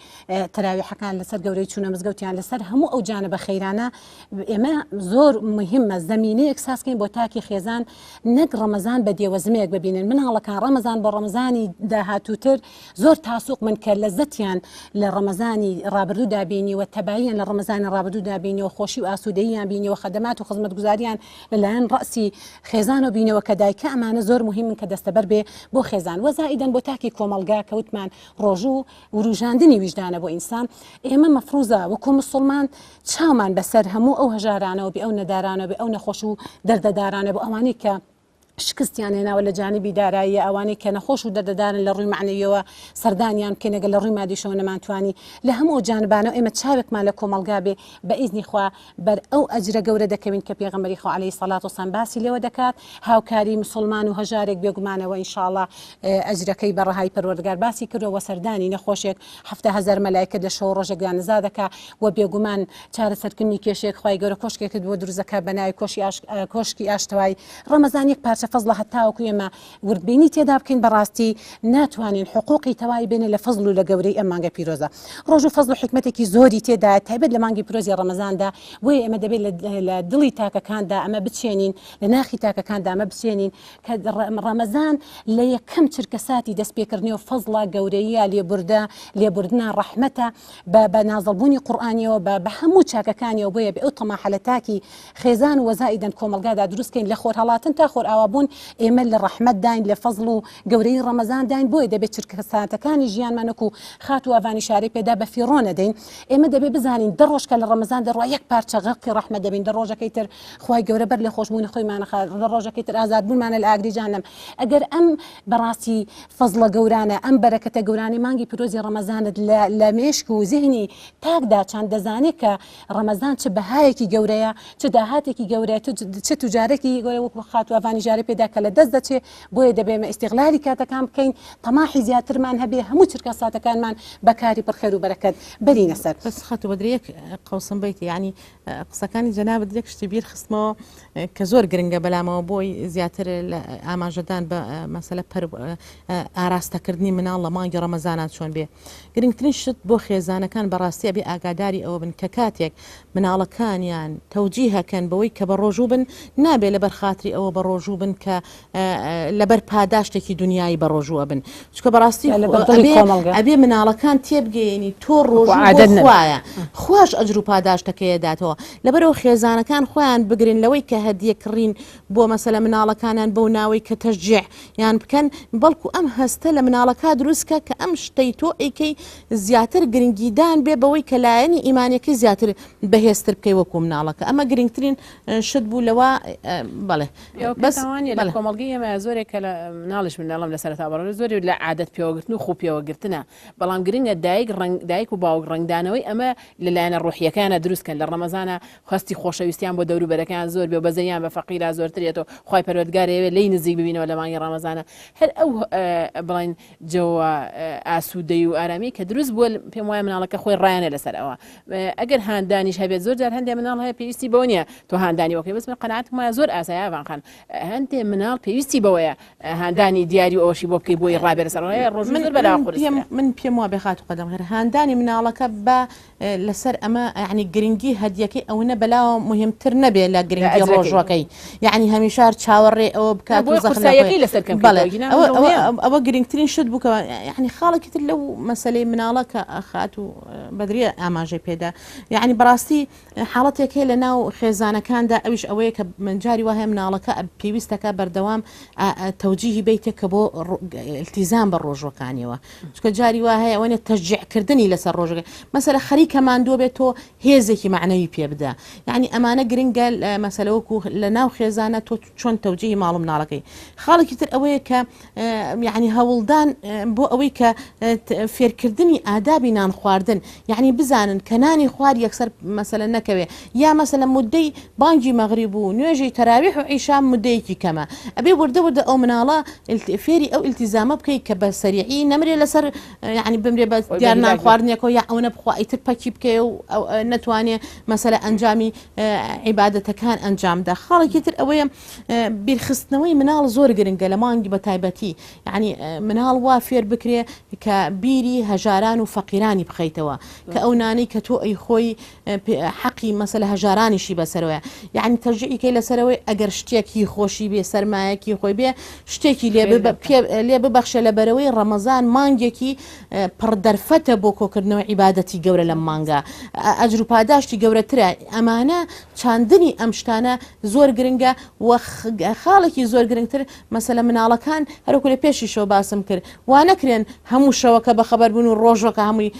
تەراویحەکان لەسەر گەورەی چوونە مزگەوتیان لەسەر هەموو ئەو جانبە خەیرانە ئێمە زۆر مهمە زەمینەیەک سازکەین بۆ تاکی خێزان نەک ڕەمەزان بە دێوەزمەیەک ببینن مناڵەکان ڕەمەزان بۆ ڕەمەزانی. داهاتووتر زۆر تاسوق من کە لەزەتیان لە ڕەمەزانی ڕابردوودا بینیوە، تەباییان لە ڕەمەزانی ڕابردوودا بینیوە، خۆشی و ئاسوودەییان بینیوە، خەدەمات و خزمەتگوزاریان لە لایەن ڕەئسی خێزانەوە بینیوە کە دایکە ئەمانە زۆر موهیمن کە دەستەبەر بێ بۆ خێزان وە زائیدەن بۆ تاکی کۆمەڵگا کە وتمان ڕۆژوو وروژاندنی ویژدانە بۆ ئینسان ئێمە مەفروزە وەکو مسوڵمان چاومان بەسەر هەموو ئەو هەژارانەوە بێ ئەو نەدارانەوە بێ ئەو نەخۆش و دەردەدارانە بۆ ئەوانەی کە شکستیان هێناوە لە جانبی داراییە ئەوانەی کە نەخۆش و دەردەدارن لە ڕووی مەعنەویەوە سەردانیان بکەین ئەگەر لە ڕووی مادیشەوە نەمانتوانی لە هەموو ئەو جانبانەوە ئێمە چاوێکمان لە کۆمەڵگا بێ بە ئیزنی خوا بەر ئەو ئەجرە گەورە دەکەوین کە پێغەمبەری خوا عەلەیهی سەڵات وسلام باسی لێوە دەکات هاوکاری مسوڵمان و هەژارێک بێگومانەوە ئینشاڵڵا ئەجرەکەی بە ڕەهای پەروەردگار باسی کردووە وە سەردانی نەخۆشێک 7000 مەلایکەت لە شەو ڕۆژێکدا نزا دەکا وە بێگومان چارەسەرکردنی کێشەیەک خوای گەورە کۆشکێکت بۆ دروست دەکات بە ناوی کۆشی ئاش کۆشکی ئاشتەوایی ڕەمەزان یەک پارچە فەزڵە هەتاوەکو ئێمە وردبینی تێدا بکەین بەڕاستی ناتوانین حقوقی تەواوی بێنێ لە فەزڵ و لە گەورەی ئەم مانگە پیرۆزە ڕۆژ و فەزڵ و حیکمەتێکی زۆری تێدایە تایبەت لە مانگی پیرۆزی ڕەمەزاندا بۆیە ئێمە دەبێت لە دڵی تاکەکاندا ئەمە بچێنین لە ناخی تاکەکاندا ئەمە بچێنین کە ڕەمەزان لە یەکەم چرکەساتی دەستپێکردنی و فەزڵە گەورەیە لێبوردە لێبوردنە ڕەحمەتە بە بە نازڵبوونی قورئانیەوە بە بە هەموو چاکەکانیەوە بۆیە بێ ئەو تەماحە لە تاکی خێزان و وەزائیدەن کۆمەڵگادا دروست کەین لە خۆرهەڵاتن تا خۆرئاوابوون ئێمە لە ڕەحمەتداین لە فەزڵ و گەورەیی ڕەمەزانداین بۆیە دەبێت چرکەساتەکانی ژیانمان وەکو خاتوو ئاڤان ئیشارەی پێدا بە فیڕۆ نەدەین ئێمە دەبێت بزانین دە ڕۆژ کە لە ڕەمەزان دەڕوا یەک پارچە غەرقی ڕەحمەت دەبین دە ڕۆژەکەی تر خوای گەورە بەر لە خۆشبوونی خۆیمانە خا دە ڕۆژەکەی تر ئازادبوونمانە لە ئاگری جەهەنەم ئەگەر ئەم بەڕاستی فەزڵە گەورانە ئەم بەرەکەتە گەورانەی مانگی پیرۆزی ڕەمەزانت لە لە مێشک و زیهنی تاکدا چاند دەزانێت کە ڕەمەزان چ بەهایەکی گەورەیە، چ داهاتێکی گەورەیە، چ توجارێکی گەورەیە وەکو خاتوو ئاڤانی ژارەی پێدا کە لە دەست دەچێ، بۆیە دەبێ ئێمە ئیستیغلالی کاتەکان بکەین، تەماحی زیاترمان هەبێ، هەموو چرکە ساتەکانمان بە کاری پڕ خێر و بەرەکەت بەرینە سەر. بەس خاتوو بەدرە یەک قەوسم بەیت یانی قسەکانی جەنابت یەک شتی بیر خستمەوە کە زۆر گرنگە بەلامەوە بۆی زیاتر لە ئاماژەدان بە مەسەلە پەر ئاراستەکردنی مناڵ لە مانگی ڕەمەزانا چۆن بێ گرنگترین شت بۆ خێزانەکان بەڕاستی ئەبێ ئاگاداری ئەوە بن کە کاتێک مناڵەکانیان تەوجیهەکەن بەوەی کە بە ڕۆژوو بن نابێ لەبەر خاتری ئەوە بە ڕۆژوو بن کە لەبەر پاداشتێکی دنیایی بە ڕۆژوو ئەبن چونکە بەڕاستی ئەبێ مناڵەکان تێبگەیەنی تۆ ڕۆژوو خوایە خواش ئەجر و پاداشتەکەیە داتەوە لەبەرەوە خێزانەکان خۆیان بگرن لەوەی کە هەدیە کڕین بۆ مەسەلە مناڵەکانیان بەو ناوەی کە تەشجیع یان بکەن بەڵکو ئەم هەستە لە مناڵەکە دروست کە کە ئەم شتەی تۆ ئەیکەی زیاتر گرنگیدان بێ بەوەی کە لایەنی ئیمانەکەی زیاتر بەهێزتر بکەی وەکو مناڵەکە ئەمە گرنگترین شت بوو لەوە بەڵێ بەس لە کۆمەڵگەی ئێمە زۆرێک کە لە مناڵیش مناڵم لە سەرەتا بەڕێ زۆری لە عادەت پێوەگرتن و خو پێوەگرتنە بەڵام گرنگە دایک ڕەنگ دایک و باوک ڕەنگدانەوەی ئەمە لە لایەنە ڕۆحیەکانە دروست کەن لە ڕەمەزانە هەستی خۆشەویستیان بۆ دەوروبەرەکەیان زۆر بێ و بەزەیان بە فەقیرا زۆرتر یەتەوە خوای پەروەردگار ئەیەوێ لێی نزیک ببینەوە لە مانگی ڕەمەزانە هەر ئەو بڵێن جەوە ئاسوودەی و ئارامی کە دروست بووە پێم وایە مناڵەکە خۆی ڕایانە لەسەر ئەوە ئەگەر هاندانیش هەبێت زۆر جار هەندێک مناڵ هەیە پێویستی بەوە نییە تۆ هاندانی وەکەی بەس من قەناعەتم وایە زۆر ئاسایە ئاڤان خان هەندێ مناڵ پێویستی بەوەیە هاندانی دیاری و ئەوەشی بۆ بکەی بۆی ڕابێ لەسەر ڕێ ڕۆژ من زۆر بەلا قورسترە. من پێم وابێ خاتوو قەدەم غێر هاندانی مناڵەکە بە لەسەر ئەمە یعنی گرنگی هەدیەکەی ئەونە بەلاوە مهمتر نەبێ لە گرنگی ئەجرەکەی. ڕۆژوەکەی یعنی هەمیشە هەر چاوەڕێ ئەوە بکات و بۆیە زەخت لە قورساییەکەی خۆی لەسەر کەم بەڵێ کردەوە گینا ئەوە من ئەوە دڵنیام. ئەوە گرنگترین شت بوو کە یعنی خاڵێکی تر لەو مەسەلەی مناڵە کە خاتوو بەدریە ئاماژەی پێدا یعنی بەڕاستی حاڵەتێک هەیە لە ناو خێزانەکاندا ئەویش ئەوەیە کە جاری وا هەیە مناڵەکە پێویستەکە بەردەوام تەوجیهی بیتێک کە بۆ التیزام بە ڕۆژوەکانیەوە چونکە جاری وا هەیە ئەوەنە تەشجیعکردنی لەسەر ڕۆژەکە مەسەلە خەریکە ماندووە بێت تۆ هێزێکی معنەوی پێ بدە یعنی ئەمانە گرنگە مەسەلە وەکو لە ناو خێزانە تۆ چۆن تەوجیهی ماڵ و مناڵەکەی خاڵێکی تر ئەوەیە کە یعنی هەوڵدان بۆ ئەوەی کە فێرکردنی ئادابی نان خواردن یعنی بزانن کە نانی خوار یەکسەر مەسەلە نەکەوێ یا مەسەلە مدەی بانگی مەغریب و نوێژی تەراویح و عیشا مدەیەکی کەمە ئەبێ وردە وردە ئەو مناڵە فێری ئەو ئیلتیزامە بکەی کە بە سەریعی نەمرێ لەسەر یعنی بمرێ بە دیار نان خواردنێکەوە یا ئەوەنە بخوا ئیتر پەکی بکەی و نەتوانێ مەسەلە ئەنجامی عیبادەتەکان ئەنجامدا خاڵێکی تر ئەوەیە بیرخستنەوەی مناڵ زۆر گرنگە لە مانگی بە تایبەتی یعنی مناڵ وا فێر بکرێ کە بیری هەژاران و فەقیرانی بخەیتەوە کە ئەو نانەی کە تۆ ئەی خۆی حەقی مەسەلە هەژارانیشی بەسەرەوەیە یعنی تەرجیعیکەی لەسەرەوەی ئەگەر شتێک هی خۆشی بێ بێ سەرمایەکی خۆی بێ شتێکی لێ لێ ببەخشێ لە بەرەوەی ڕەمەزان مانگێکی پڕ دەرفەتە بۆ کۆکردنەوەی عیبادەتی گەورە لەم مانگە ئەجر و پاداشتی گەورەترە ئەمانە چاندنی ئەم شتانە زۆر گرنگە و خاڵێکی زۆر گرنگتر مەسەلە مناڵەکان هەروەکو لە پێشیشەوە باسم کرد وا نەکرێن هەموو شەوەکە بەخەبەر بن و ڕۆژەکە هەمووی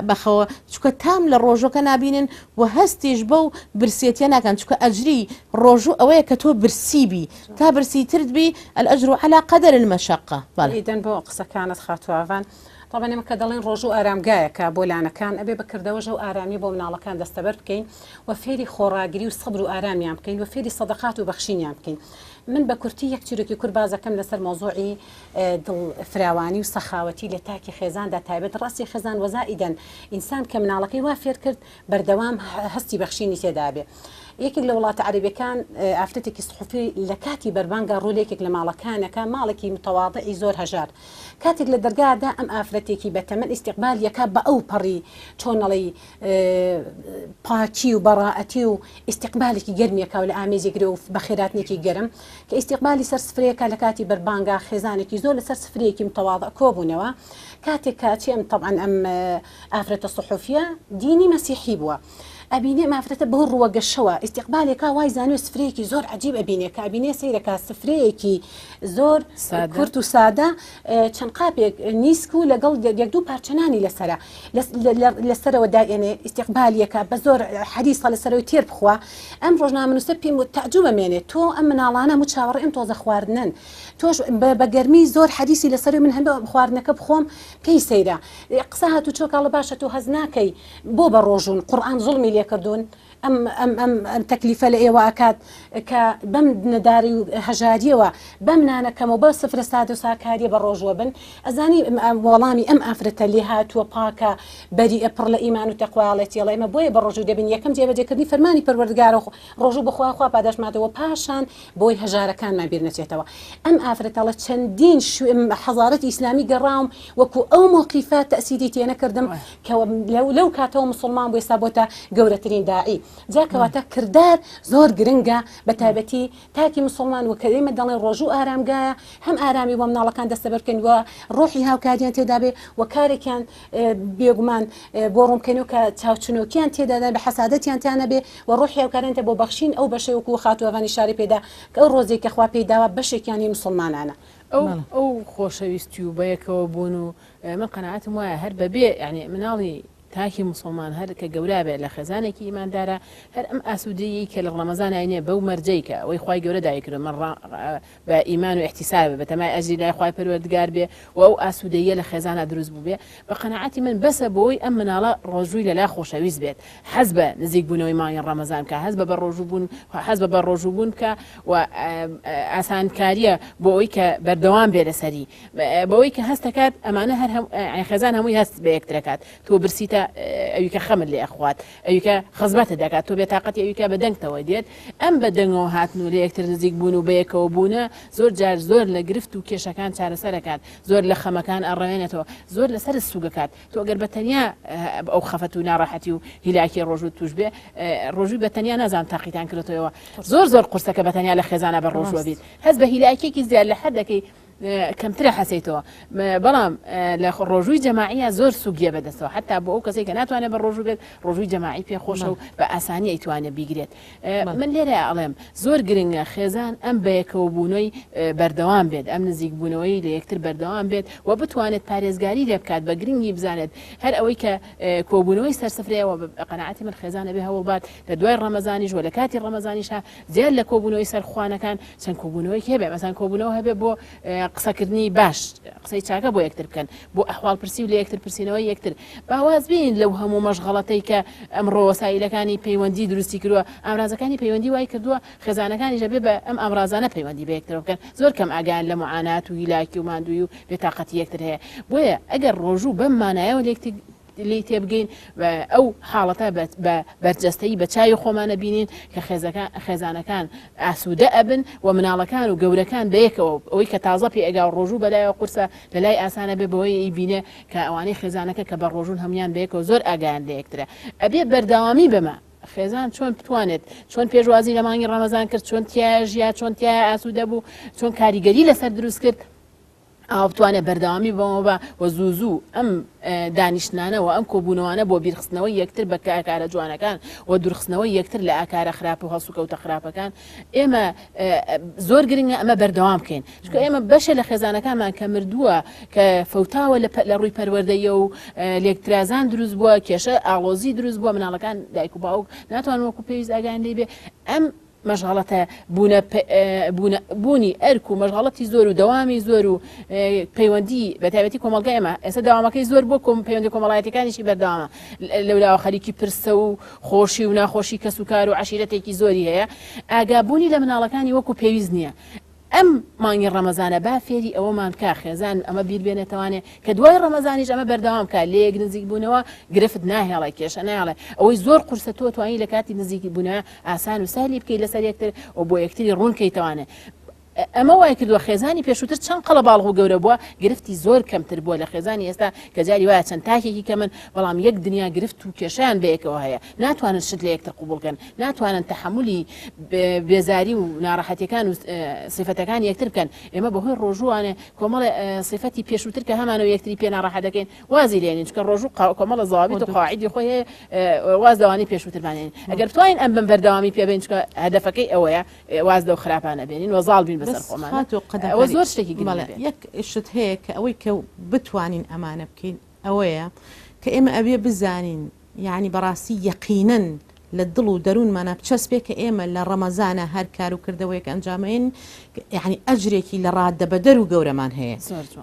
بەخەوە چونکە تام لە ڕۆژەکە نابینن و هەستیش بەو برسێتیە ناکەن چونکە ئەجری ڕۆژوو ئەوەیە کە تۆ برسی بی تا برسیترت بی الاجر علی قدر المشقە بەڵێ. ئیدەن بۆ قسەکانت خاتوو ئاڤان. تەبعەن ئێمە کە دەڵێین ڕۆژوو ئارامگایەکە بۆ لانەکان ئەبێ بە کردەوەش ئەو ئارامیە بۆ مناڵەکان دەستەبەر بکەین و فێری خۆڕاگری و سەبر و ئارامیان بکەین و فێری سەدەقات و بەخشینیان بکەین. من بە کورتی یەک چیرۆکی کورت باس دەکەم لەسەر مەوزوعی دڵ فراوانی و سەخاوەتی لە تاکی خێزاندا تایبەت ڕەسی خێزان وەزائیدەن ئینسان کە مناڵەکەی وا فێر کرد بەردەوام هەستی بەخشینی تێدابێ. یەکێک لە وڵاتە عەرەبیەکان ئافرەتێکی سحوفی لە کاتی بەربانگا ڕوو لە یەکێک لە ماڵەکانەکە ماڵێکی متەواضعی زۆر هەژار کاتێک لە دەرگادا ئەم ئافرەتێکی بەتەمەن ئیستیقبال یەکا بە ئەو پەڕی چۆن ئەڵێی پاکی و بەڕائەتی و ئیستیقبالێکی گەرمیەکا و لە ئامێزی گرێ و بەخێراتنێکی گەرم کە ئیستیقبالی سەر سفرەیەکە لە کاتی بەربانگا خێزانێکی زۆر لەسەر سفرەیەکی متەواضع کۆبوونەوە کاتێک کە ئەچێ ئەم تەبعەن ئەم ئافرەتە سحوفیە دینی مەسیحی بووە ئەبینێ ئەم ئافرەتە بەو ڕووە گەشەوە ئیستیقبالێکا وای زانیوە سفرەیەکی زۆر عەجیب ئەبینێ کە ئەبینێ سەیرەکا سفرەیەکی زۆر کورت و سادە چەند قاپێک نیسک و لەگەڵ یەک دوو پارچە نانی لەسەرە لەسەرەوە دایێنێ ئیستیقبالیەکە بە زۆر حەریسە لەسەرەوەی تێر بخوا ئەم ڕۆژنامەنووسە پێم وت تەعجوبە مێنێ تۆ ئەم مناڵانە هەموو چاوەڕێ ئەم تۆزە خواردنەن تۆش بە گەرمی زۆر حەریسی لەسەرەوەی من هەندە خواردنەکە بخۆم پێی سەیرە قسە هاتوچۆ کاڵە باشە تۆ هەست ناکەی بۆ بە ڕۆژوون قورئان زوڵمی لێکردوون ئەم ئەم ئەم ئەم تەکلیفە لە ئێوە ئەکات کە بەم نەداری و هەژاریەوە بەم نانە کەم و بەو سفرە سادە و ساکاریە بە ڕۆژوە بن ئەزانی وەڵامی ئەم ئافرەتە لێهاتووە پاکە بەریئە پڕ لە ئیمان و تەقوا ئەڵێتی ئەڵێ ئێمە بۆیە بە ڕۆژوو دەبین یەکەم جێبەجێکردنی فەرمانی پەروەردگارە و ڕۆژوو بخوا خوا پاداشتماتەوە پاشان بۆی هەژارەکانمان بیر نەچێتەوە ئەم ئافرەتە ئەڵێ چەندین حەزارەتی ئیسلامی گەڕاوم وەکو ئەو مەوقیفە تەئسیری تێنەکردم کە لەو کاتەوە موسڵمان بوو ئێستا بۆتە گەورەترین داعی جا کەواتە کردار زۆر گرنگە بە تایبەتی تاکی موسڵمان و کە ئێمە دەڵێن ڕۆژوو ئارامگایە هەم ئارامی بۆ مناڵەکان دەستەبەر بکەین و ڕۆحی هاوکاریان تێدا بێ و کارێکیان بێگومان بۆ ڕوون بکەینەوە کە چاوچنۆکیان تێدا نەبێ حەسادەتیان تیا نەبێ و ڕۆحی هاوکاریان تێ بۆ بەخشین ئەو بەشەی وەکوو خاتوو ئەڤان ئیشارەی پێدا کە ئەو ڕۆزیەی کە خوا پێی داوە بەشێکیان هی موسڵمانانە. ئەو ئەو خۆشەویستی و بەیەکەوە بوون و من قەناعەتم وایە هەر بەبێ یانی مناڵی تاکی موسڵمان هەر کە گەورا بێت لە خێزانێکی ئیماندارا هەر ئەم ئاسوودەیی کە لە ڕەمەزانای نیە بەو مەرجەی کە ئەوەی خوای گەورە دایکردوە من ڕا بە ئیمان و ئیحتیساب بە تەمای ئەجری لای خوای پەروەردگار بێ و ئەو ئاسوودەییە لە خێزانا دروست بووبێ بە قەناعەتی من بەسە بۆی ئەم مناڵە ڕۆژووی لەلا خۆشەویست بێت حەز بە نزیک بوونەوەی مانگی ڕەمەزان بکا هەست بە بەڕۆژوو بوون حەز بە بەڕۆژوو بوون بکا و ئاسانکاریە بۆ ئەوی کە بەردەوام بێ لەسەری بەوەی کە هەست دەکات ئەمانە هەر خێزان هەمووی هەست بە یەکترەکات تۆ برسیتە ئەویکە خەمت لێ ئەخوات ئەویکە خزمەتت دەکات تۆ بێتاقەتی ئەویکە بە دەنگتەوە دێت ئەم بە دەنگەوە هاتن و لە یەکتر نزیک بوون و بەیەکەوە بوونە زۆر جار زۆر لە گرفت و کێشەکان چارەسەرەکات زۆر لە خەمەکان ئەڕەوێنێتەوە زۆر لەسەر سوگەکات تۆ گەر بە تەنیا ئەو خەفەت و ناڕەحەتی و هیلاکی ڕۆژوو توش بێ ڕۆژووی بە تەنیا نازانم تاقیتان کردێتەوە زۆر زۆر قورسەکە بە تەنیا لە خێزانە بە ڕۆژوە بیت هەست بە هیلاکێکی زیاد لە حەد دەکەی کەمترە حەسەیتەوە بەڵام لە ڕۆژووی جەماعیە زۆر سوگیە بەدەستەوە حتا بۆ ئەو کەسێک کە ناتوانێت بە ڕۆژوو بێت ڕۆژووی جەماعی پێ خۆشە و بە ئاسانی ئەیتوانێت بیگرێت من لێرە ئەڵێم زۆر گرنگە خێزان ئەم بەیەکەوە بوونەوەی بەردەوام بێت ئەم نزیک بوونەوەی لە یەکتر بەردەوام بێت و بتوانێت پارێزگاری لێ بکات بە گرنگی بزانێت هەر ئەوەی کە کۆبوونەوەی سەرسفرەیەوە قەناعەتی من خێزانە بێ هەوڵبات لە دوای ڕەمەزانیش و لە کاتی ڕەمەزانیشا زیاد لە کۆبوونەوەی سەر خوانەکان چەند کۆبوونەوەیەک هەبێ مەسەن کۆبوونەوە هەبێ بۆ قسەکردنی باش قسەی چاکە بۆ یەکتر بکەن بۆ ئەحواڵ پرسی و لە یەکتر پرسینەوەی یەکتر باواز بین لەو هەموو مەشغەڵەتەی کە ئەمڕۆ وەسایلەکانی پەیوەندی دروستی کردووە ئامرازەکانی پەیوەندی وای کردووە خێزانەکانیش ئەبێ بە ئەم ئامرازانە پەیوەندی بە یەکترەوە بکەن زۆر کەم ئاگایان لە معانات و هیلاکی و ماندووی و بێتاقەتی یەکتر هەیە بۆیە ئەگەر ڕۆژوو بەم مانایەوە لێک لێی تێبگەین و ئەو حاڵەتە بە بەرجەستەیی بە چاوی خۆمان ئەبینین کە خێزانەکان ئاسوودە ئەبن و مناڵەکان و گەورەکان بەیەکەوە ئەوەی کە تازە پێ ئەگا و ڕۆژوو بەلایەوە قورسە لە لای ئاسانە بێ بەوەی ئەیبینێ کە ئەوانەی خێزانەکە کە بە ڕۆژوون هەموویان بەیەکەوە زۆر ئاگایان لە یەکترە ئەبێ بەردەوامی بەمە. خێزان چۆن بتوانێت چۆن پێشوازی لە مانگی ڕەمەزان کرد چۆن تیایا ژیا چۆن تیایا ئاسوودە بوو چۆن کاریگەری لەسەر دروست کرد ئاوا بتوانێت بەردەوامی بەوە بە و زوو زوو ئەم دانیشتنانە و ئەم کۆبوونەوانە بۆ بیرخستنەوەی یەکتر بە کارە جوانەکان و دوورخستنەوەی یەکتر لە ئاکارە خراپ و هەڵسوکەوتە خراپەکان ئێمە زۆر گرنگە ئەمە بەردەوام بکەین چونکە ئێمە بەشێ لە خێزانەکانمان کە مردووە کە فەوتاوە لە ڕووی پەروەردەیە و لێکترازان دروست بووە کێشە ئاڵۆزی دروست بووە مناڵەکان دایک و باوک ناتوان وەکو پێویست ئاگایان لێ بێ ئەم مەشغەڵەتە بوونە بوونە بوونی ئەرک و مەشغەڵەتی زۆر و دەوامی زۆر و پەیوەندی بە تایبەتی کۆمەڵگای ئێمە ئێستا دەوامەکەی زۆر بۆ کۆم پەیوەندی کۆمەڵایەتەکانیشی بەردەوامە لەولاوە خەریکی پرسە و خۆشی و ناخۆشی کەس و کار و عەشیرەتێکی زۆری هەیە ئاگابوونی لە مناڵەکانی وەکو پێویست نییە ئەم مانگی ڕەمەزانە با فێری ئەوەمان بکا خێزان ئەمە بیر بێنێتەوانێ کە دوای ڕەمەزانیش ئەمە بەردەوام بکا لەیەک نزیک بوونەوە گرفت ناهێڵێ کێشە نایەڵێ ئەوەی زۆر قورسە تۆ توانی لە کاتی نزیک بوونەوە ئاسان و سەهلی بکەی لەسەر یەکتر و بۆ یەکتری ڕوون کەیتەوانێ ئەمە وای کردووە خێزانی پێشووتر چەند قەڵەباڵغ و گەورە بووە گرفتی زۆر کەمتر بووە لە خێزانی ئێستا کە جاری وایە چەند تاکێکی کەمن بەڵام یەک دنیا گرفت و کێشەیان بەیەکەوە هەیە ناتوانن شت لە یەکتر قبوڵ کەن ناتوانن تەحەمولی بێزاری و ناڕەحەتیەکان و سیفەتەکانی یەکتر بکەن ئێمە بەهۆی ڕۆژووانێ کۆمەڵێ سیفەتی پێشووتر کە هەمانە و یەکتری پێ ناڕەحەت دەکەین وازی لێنین چونکە ڕۆژوو کۆمەڵە زەوابیت و قەواعیدی خۆی هەیە واز لەوانەی پێشووترمان هێنین ئەگەر بتوانین ئەم بەم بەردەوامی پێ بەین چونکە هەدەفەکەی ئەوەیە واز لەو خراپانە بێنین و زاڵ بین بەسەر خۆمان ئەوە زۆر شتێکی گرنگ یەک شت هەیە کە ئەوەی کە بتوانین ئەمانە بکەین ئەوەیە کە ئێمە ئەبێ بزانین یەعنی بەڕاستی یەقینەن لە دڵ و دەروونمانا بچەسپێ کە ئێمە لە ڕەمەزانا هەر کار و کردەوەیەک ئەنجامەین یەعنی ئەجرێکی لە ڕادەبەدەر و گەورەمان هەیە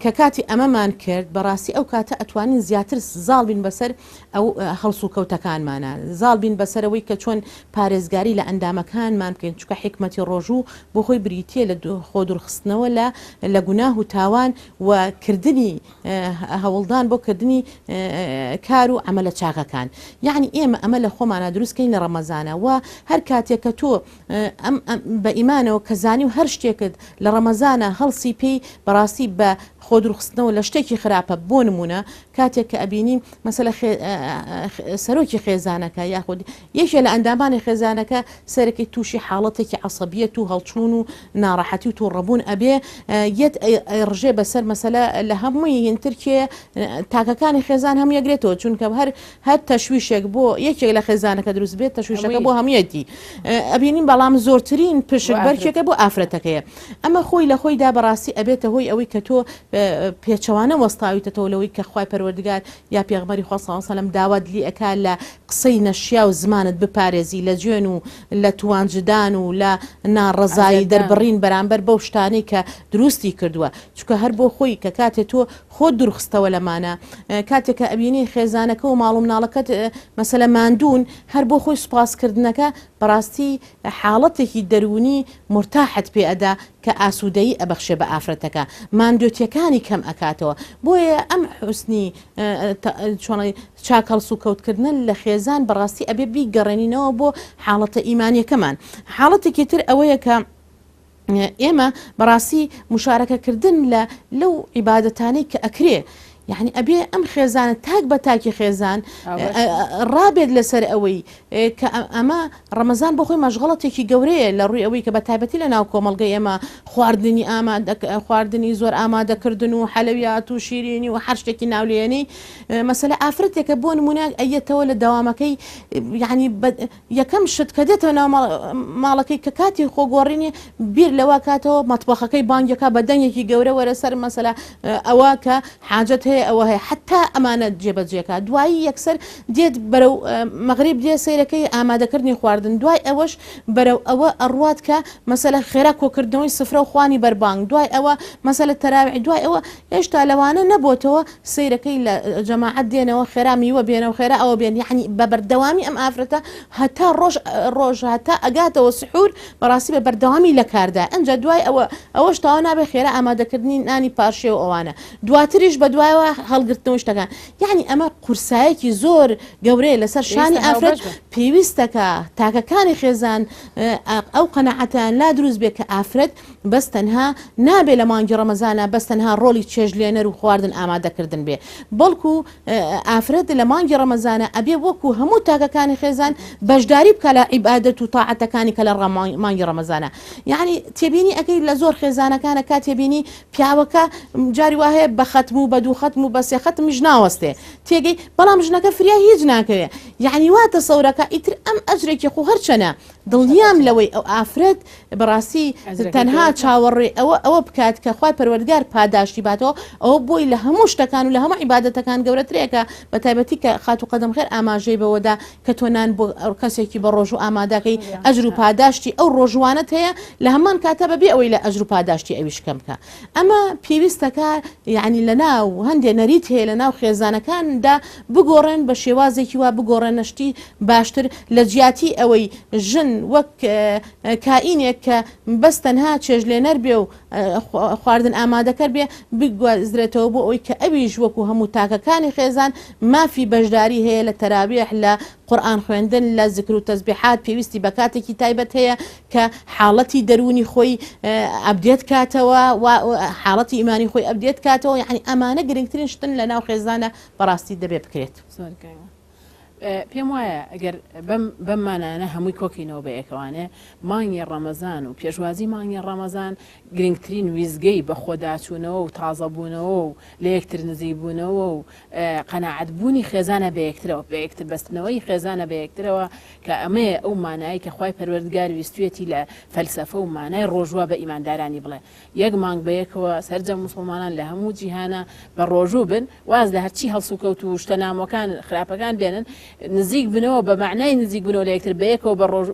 کە کاتی ئەمەمان کرد بەڕاستی ئەو کاتە ئەتوانین زیاتر زاڵ بین بەسەر ئەو هەڵسوکەوتەکانمانا زاڵ بین بەسەرەوەی کە چۆن پارێزگاری لە ئەندامەکانمان بکەین چونکە حیکمەتی ڕۆژوو بۆ خۆی بریتییە لە خۆدوورخستنەوە لە لە گوناه و تاوان و کردنی هەوڵدان بۆ کردنی کار و عەمەلە چاکەکان یەعنی ئێمە ئەمە لە خۆمانا دروست کەین لە ڕەمەزانا وە هەر کاتێک کە تۆ ئەم بە ئیمانەوە کە زانی و هەر شتێکت لە ڕەمەزانا هەڵسی پێی بەڕاستی بە خۆ دوورخستنەوە لە شتێکی خراپە بۆ نمونە کاتێک کە ئەبینی مەسەلە سەرۆکی خێزانەکە یاخود یەکێ لە ئەندامانی خێزانەکە سەرەکی تووشی حاڵەتێکی عەسەبیەت و هەڵچوون و ناڕەحەتی و توڕەبوون ئەبێ یەت ئەیڕژێ بەسەر مەسەلە لە هەمووی هینتر کێ تاکەکانی خێزان هەموو یەگرێتەوە چونکە هەر هەر تەشویشێک بۆ یەکێک لە خێزانەکە دروست بێت تەشویشەکە بۆ هەموویەتی ئەبینین بەڵام زۆرترین پشک بەرکێکە بۆ ئافرەتەکەیە ئەمە خۆی لە خۆیدا بەڕاستی ئەبێتە هۆی ئەوەی کە تۆ پێچەوانە وەستاویتەتەوە لەوەی کە خوای پەروەردگار یا پێغەمبەری خوا صلی اللە علیە وسلم داوات لی ئەکا لە قسەی نەشیاو زمانت بپارێزی لە جوێن و لە توانجدان و لە ناڕەزایی دەربڕین بەرامبەر بەو شتانەی کە دروستی کردووە چونکە هەر بۆ خۆی کە کاتێ تۆ خۆت دوورخستەوە لەمانە کاتێک کە ئەبینی خێزانەکە و ماڵ و مناڵەکەت مەسەلە ماندوون هەر بۆ خۆی سوپاسکردنەکە بەڕاستی حاڵەتێکی دەروونی مورتاحت پێ ئەدا کە ئاسوودەیی ئەبەخشێ بە ئافرەتەکە ماندوێتیەکانی کەم ئەکاتەوە بۆیە ئەم حوسنی چۆنی چاک هەڵسوکەوت کردنە لە خێزان بەڕاستی ئەبێ بیگەڕێنینەوە بۆ حاڵەتە ئیمانیەکەمان حاڵەتێکی تر ئەوەیە کە ئێمە بەڕاستی مشارەکەکردن لە لەو عیبادەتانەی کە ئەکرێ یعنی ئەبێ ئەم خێزانە تاک بە تاکی خێزان ڕابێت لەسەر ئەوەی کە ئەمە ڕەمەزان بۆ خۆی مەشغەڵەتێکی گەورەیە لە ڕووی ئەوەی کە بە تایبەتی لە ناو کۆمەڵگەی ئێمە خواردنی ئامادە خواردنی زۆر ئامادەکردن و حەلەویات و شیرینی و هەر شتێکی ناولێنی مەسەلە ئافرەتێکە بۆ نمونە ئەیەتەوە لە دەوامەکەی یعنی یەکەم شت کە دێتەوە ناو ماڵەکەی کە کاتی خۆگۆڕینی بیر لەوە کاتەوە مەتبەخەکەی بانگەکە بە دەنگێکی گەورە وەرە سەر مەسەلە ئەوە کە حاجەت هەیە ئەوە هەیە حتا ئەمانە جێبەجێکا دوایی یەکسەر دێت بەرەو مەغریب دێ سەیرەکەی ئامادەکردنی خواردن دوای ئەوەش بەرەو ئەوە ئەڕوات کە مەسەلە خێرا کۆکردنەوەی سفرە و خوانی بەربانگ دوای ئەوە مەسەلە تەراویح دوای ئەوە هێشتا لەوانە نەبۆتەوە سەیرەکەی لە جەماعەت دێنەوە خێرا میوە بێنەوە خێرا ئەوە بێن یەعنی بە بەردەوامی ئەم ئافرەتە هەتا ڕۆژ ڕۆژ هەتا ئەگاتەوە سحور بەڕاستی بە بەردەوامی لە کاردا ئەنجا دوای ئەوە ئەوەش تەواو نابێ خێرا ئامادەکردنی نانی پارشێو ئەوانە دواتریش بە دوایەوە هەڵگرتنەوەی شتەکان یەعنی ئەمە قورسایەکی زۆر گەورەیە لەسەر شانی ئافرەت پێویستەکە تاکەکانی خێزان ئەو قەناعەتیان لا دروست بێ کە ئافرەت. بەس تەنها نابێ لە مانگی ڕەمەزانا بەس تەنها ڕۆڵی چێژلێنەر و خواردن ئامادەکردن بێ بەڵکو ئافرەت لە مانگی ڕەمەزانا ئەبێ وەکو هەموو تاکەکانی خێزان بەشداری بکا لە عیبادەت و تاعەتەکانی کە لە مانگی ڕەمەزانا یعنی تێبینی ئەکەی لە زۆر خێزانەکانە کا تێبینی پیاوەکە جاری وا هەیە بە خەتم و بە دوو خەتم و بە سێ خەتمیش ناوەستێ تێگەی بەڵام ژنەکە فریا هیچ ناکەوێ یعنی وا تەسەورەکە ئیتر ئەم ئەجرێکی خۆ هەرچەنە دڵنیام لەوەی ئەو ئافرەت بەڕاستی تەنها چاوەڕێ ئەوە ئەوە بکات کە خوای پەروەردگار پاداشتی باتەوە ئەوە بۆی لە هەموو شتەکان و لە هەموو عیبادەتەکان گەورەترێکە بە تایبەتی کە خاتوو قەدەم خێر ئاماژەی بەوەدا کە تۆ نان بۆ کەسێکی بە ڕۆژوو ئامادەکەی ئەجر و پاداشتی ئەو ڕۆژوانەت هەیە لە هەمان کاتە بەبێ ئەوەی لە ئەجر و پاداشتی ئەویش کەم بکە ئەمە پێویستەکە یعنی لە ناو هەندێ نەریت هەیە لە ناو خێزانەکاندا بگۆڕێن بە شێوازێکی وا بگۆڕێنە شتی باشتر لە جیاتی ئەوەی ژن وەک کائینێک کە بەس تەنها چێژلێنەر بێ و خواردن ئامادەکەر بێ بگوازرێتەوە بۆ ئەوەی کە ئەویش وەکو هەموو تاکەکانی خێزان مافی بەشداری هەیە لە تەراویح لە قورئان خوێندن لە زکر و تەزبیحات پێویستی بە کاتێکی تایبەت هەیە کە حاڵەتی دەروونی خۆی update کاتەوە و حاڵەتی ئیمانی خۆی update کاتەوە یعنی ئەمانە گرنگترین شتن لە ناو خێزانە بەڕاستی دەبێ بکرێت. زۆر گرنگە. پێم وایە ئەگەر بەم بەم مانایانە هەمووی کۆکەینەوە بە یەکەوانێ مانگی ڕەمەزان و پێشوازی مانگی ڕەمەزان گرنگترین ویزگەی بەخۆداچوونەوە و تازەبوونەوە و لە یەکتر نزیکبوونەوە و قەناعەت بوونی خێزانە بە یەکترەوە بە یەکتر بەستنەوەی خێزانە بە یەکترەوە کە ئەمەیە ئەو مانایی کە خوای پەروەردگار ویستویەتی لە فەلسەفە و مانای ڕۆژوە بە ئیماندارانی بڵێ یەک مانگ بەیەکەوە سەرجەم موسڵمانان لە هەموو جیهانا بە ڕۆژوو بن واز لە هەرچی هەڵسوکەوت و شتە نامۆکان خراپەکان بێنن نزیک بنەوە بە مەعنای نزیک بنەوە لە یەکتر بەیەکەوە بە ڕۆژ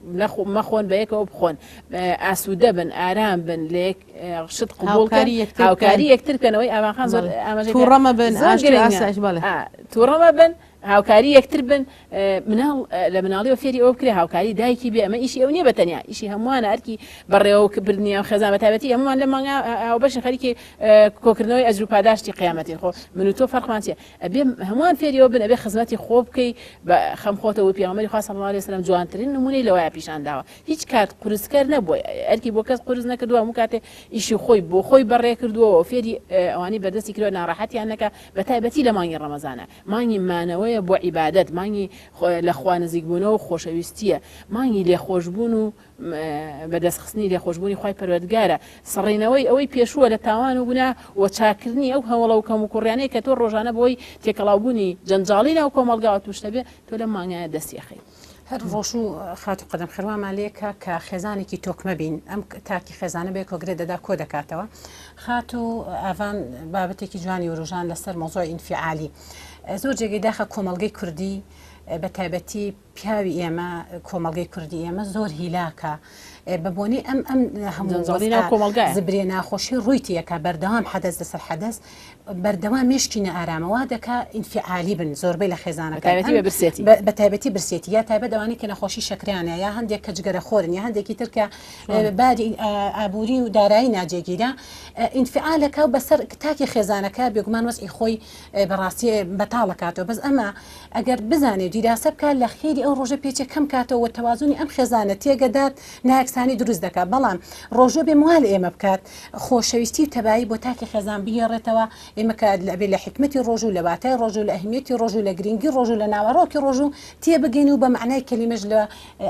مەخۆن بەیەکەوە بخۆن ئاسوودە بن ئارام بن لە یەک شت قبوڵ کەن هاوکاری یەکتر بکەن. هاوکاری یەکتر بکەنەوەی ئاڤان خان زۆر ئاماژەی پێ تووڕە مەبن زۆر ئاشتی و گرنگە ئاسایش بەڵێ. تووڕە مەبن هاوکاری یەکتر بن، مناڵ لە مناڵیەوە فێری ئەوە بکرێ هاوکاری دایکی بێ، ئەمە ئیشی ئەو نییە بە تەنیا، ئیشی هەمووانە، ئەرکی بەڕێوەبردنی ئەم خێزان بە تایبەتی هەموومان لەم مانگە هاوبەشین خەریکی کۆکردنەوەی ئەجر و پاداشتی قیامەتین، خۆ من و تۆ فەرقمان چییە؟ ئەبێ هەمووان فێری ئەوە بن، ئەبێ خزمەتی خۆ بکەی بە خەم خۆتەوە، پێغەمبەری خوا صلی اللە علیه وسلم جوانترین نموونەی لەوەیا پیشان داوە، هیچ کات قورسکەر نەبووە، ئەرکی بۆ کەس قورس نەکردووە، هەموو کاتێ ئیشی خۆی بۆ خۆی بەڕێ کردووە و فێری ئەوانەی بەردەستی کردووە ناڕەحەتیان نەکا، بە تایبەتی لە مانگی ڕەمەزانا. مانگی مانەوەیە بۆ عیبادەت، مانگی لە خوا نزیکبوونەوە و خۆشەویستییە، مانگی لێخۆشبوون و بەدەستخستنی لێخۆشبوونی خوای پەروەردگارە، سڕینەوەی ئەوەی پێشووە لە تاوان و گوناه و چاککردنی ئەو هەوڵە و کەموکوڕیانەی کە تۆ ڕۆژانە بەهۆی تێکەڵاوبوونی جەنجاڵی ناو کۆمەڵگاوە تووشت دەبێت، تۆ لەم مانگایە دەستی ئەخەی. هەر ڕۆژوو خاتوو قەدەم خێروامان لێ کا کە خێزانێکی تۆکمە بین ئەم تاکی خێزانە بێ کۆگرێ دەدا کۆ دەکاتەوە خاتوو ئاڤان بابەتێکی جوانی وروژان لەسەر مەوزوعی ئینفعالی زۆر جێگەی داخە کۆمەڵگەی کوردی بە تایبەتی پیاوی ئێمە کۆمەڵگەی کوردی ئێمە زۆر هیلاکە بە بۆنەی ئەم ئەم هەموو زبرێ ناخۆشی ڕووی تێکە بەردەوام حەدەس لەسەر حەدەس بەردەوام مێشکی نائارامە وا دەکا ئینفعالی بن زۆربەی لە خێزانەکان بە تایبەتی برسێتی یا تایبەت ئەوانەی کە نەخۆشی شەکریانە یا هەندێک کە جگەرە خۆرن یا هەندێکی تر کە باری ئابووری و دارایی ناجێگیرە ئینفعالەکە و بەسەر تاکی خێزانەکە بێگومان وەزعی خۆی بەڕاستی بەتاڵەکاتەوە بەس ئەمە ئەگەر بزانێ دیراسە بکات لە خێری ئەو ڕۆژە پێچێ کەم کاتەوە تەوازنی ئەم خێزانە تێگەدات نایەکسانی دروست دەکات بەڵام ڕۆژۆ بێ موال ئێمە بکات خۆشەویستی و تەبایی بۆ تاکی خێزان بگێڕێتەوە، ئێمە کە ئەبێ لە حیکمەتی ڕۆژوو، لە واتای ڕۆژوو، لە ئەهمیەتی ڕۆژوو، لە گرینگی ڕۆژوو، لە ناوەڕۆکی ڕۆژوو تێبگەین و بە مەعنای کەلیمەش لە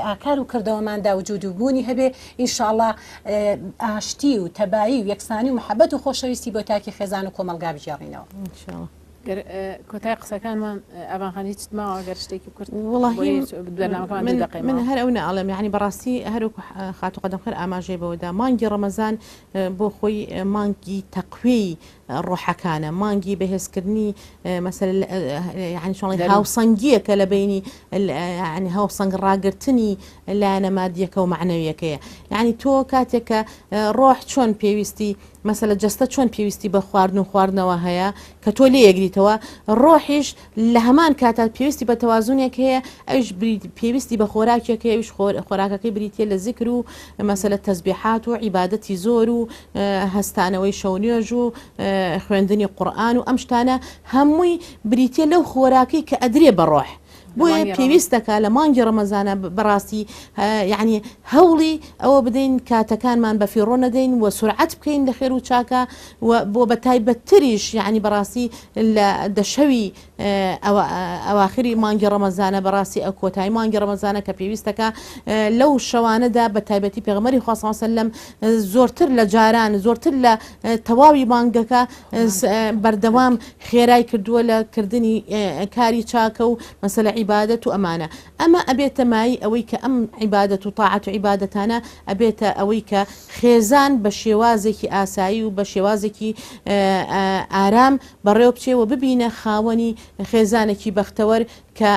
ئاکار و کردەوەماندا وجود و بوونی هەبێ، ان شاء اللە ئاشتی و تەبایی و یەکسانی و محەبەت و خۆشەویستی بۆ تاکی خێزان و کۆمەڵگا بگێڕینەوە. ان شاء اللە. گەر کۆتای قسەکانمان ئاڤان خان هیچت ماوە گەر شتێکی کورت وەڵاهی بەرنامەکەمان دوو دەقەی من ماوە. هەر ئەو ناڵێم یعنی بەڕاستی هەروەکو خاتوو قەدەم خێر ئاماژەی بەوەدا مانگی ڕەمەزان بۆ خۆی مانگی تەقوێی ڕۆحەکانە مانگی بەهێزکردنی مەسەل یعنی چۆن دەروون. هاوسەنگییەکە لە بینی یعنی هاوسەنگ ڕاگرتنی لایەنە مادیەکە و مەعنەویەکەیە یعنی تۆ کاتێک کە ڕۆح چۆن پێویستی مەسەلە جەستە چۆن پێویستی بە خواردن و خواردنەوە هەیە کە تۆ لێیەگریتەوە، ڕۆحیش لە هەمان کاتا پێویستی بە تەوازونێک هەیە ئەویش پێویستی بە خۆراکێک هەیە ئەویش خۆراکەکەی بریتیە لە زیکر و مەسەلە تەزبیحات و عیبادەتی زۆر و هەستانەوەی شەو نوێژ و خوێندنی قورئان و ئەم شتانە هەمووی بریتیە لەو خۆراکەی کە ئەدرێ بە ڕۆح. بۆیە پێویست دەکا لە مانگی ڕەمەزانە بەڕاستی یعنی هەوڵی ئەوە بدەین کاتەکانمان بە فیڕۆ نەدەین و سورعەت بکەین لە خێر و چاکە و بۆ بە تایبەتتریش یعنی بەڕاستی لە دەشەوی ئەواخری مانگی ڕەمەزانە بەڕاستی ئەو کۆتایی مانگی ڕەمەزانە کە پێویستەکە لەو شەوانەدا بە تایبەتی پێغەمبەری خوا صلی الله علیه وسلم زۆرتر لە جاران زۆرتر لە تەواوی مانگەکە بەردەوام خێرای کردووە لە کردنی کاری چاکە و مەسەلە عیبادەت و ئەمانە ئەمە ئەبێتە مایەی ئەوەی کە ئەم عیبادەت و تاعەت و عیبادەتانە ئەبێتە ئەوەی کە خێزان بە شێوازێکی ئاسایی و بە شێوازێکی ئارام بەڕێوە بچێ و ببینە خاوەنی خێزانێکی بەختەوەر کە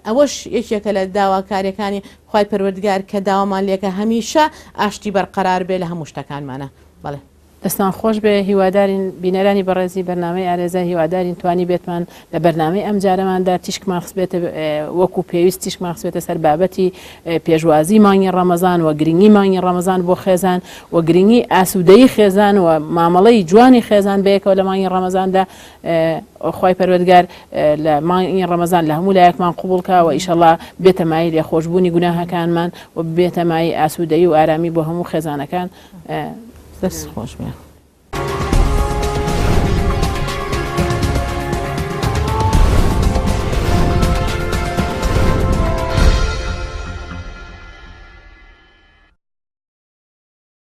ئەوەش یەکێکە لە داواکاریەکانی خوای پەروەردگار کە داوامان لێکە هەمیشە ئاشتی بەرقەرار بێ لە هەموو شتەکانمانا بەڵێ. دەستان خۆش بێ هیوادارین بینەرانی بەڕێزی بەرنامەی ئارێزە هیوادارین توانی بێتمان لە بەرنامەی ئەم جارەماندا تیشکمان خستبێتە وەکو پێویست تیشکمان خستبێتە سەر بابەتی پێشوازی مانگی ڕەمەزان و گرنگی مانگی ڕەمەزان بۆ خێزان و گرنگی ئاسوودەیی خێزان و مامەڵەی جوانی خێزان بەیەکەوە لە مانگی ڕەمەزاندا خوای پەروەردگار لە مانگی ڕەمەزان لە هەموو لایەکمان قبوڵ کا و ئیشەڵا بێتە مایەی لێخۆشبوونی گوناهەکانمان و بێتە مایەی ئاسوودەیی و ئارامی بۆ هەموو خێزانەکان. دەست خۆش بێ.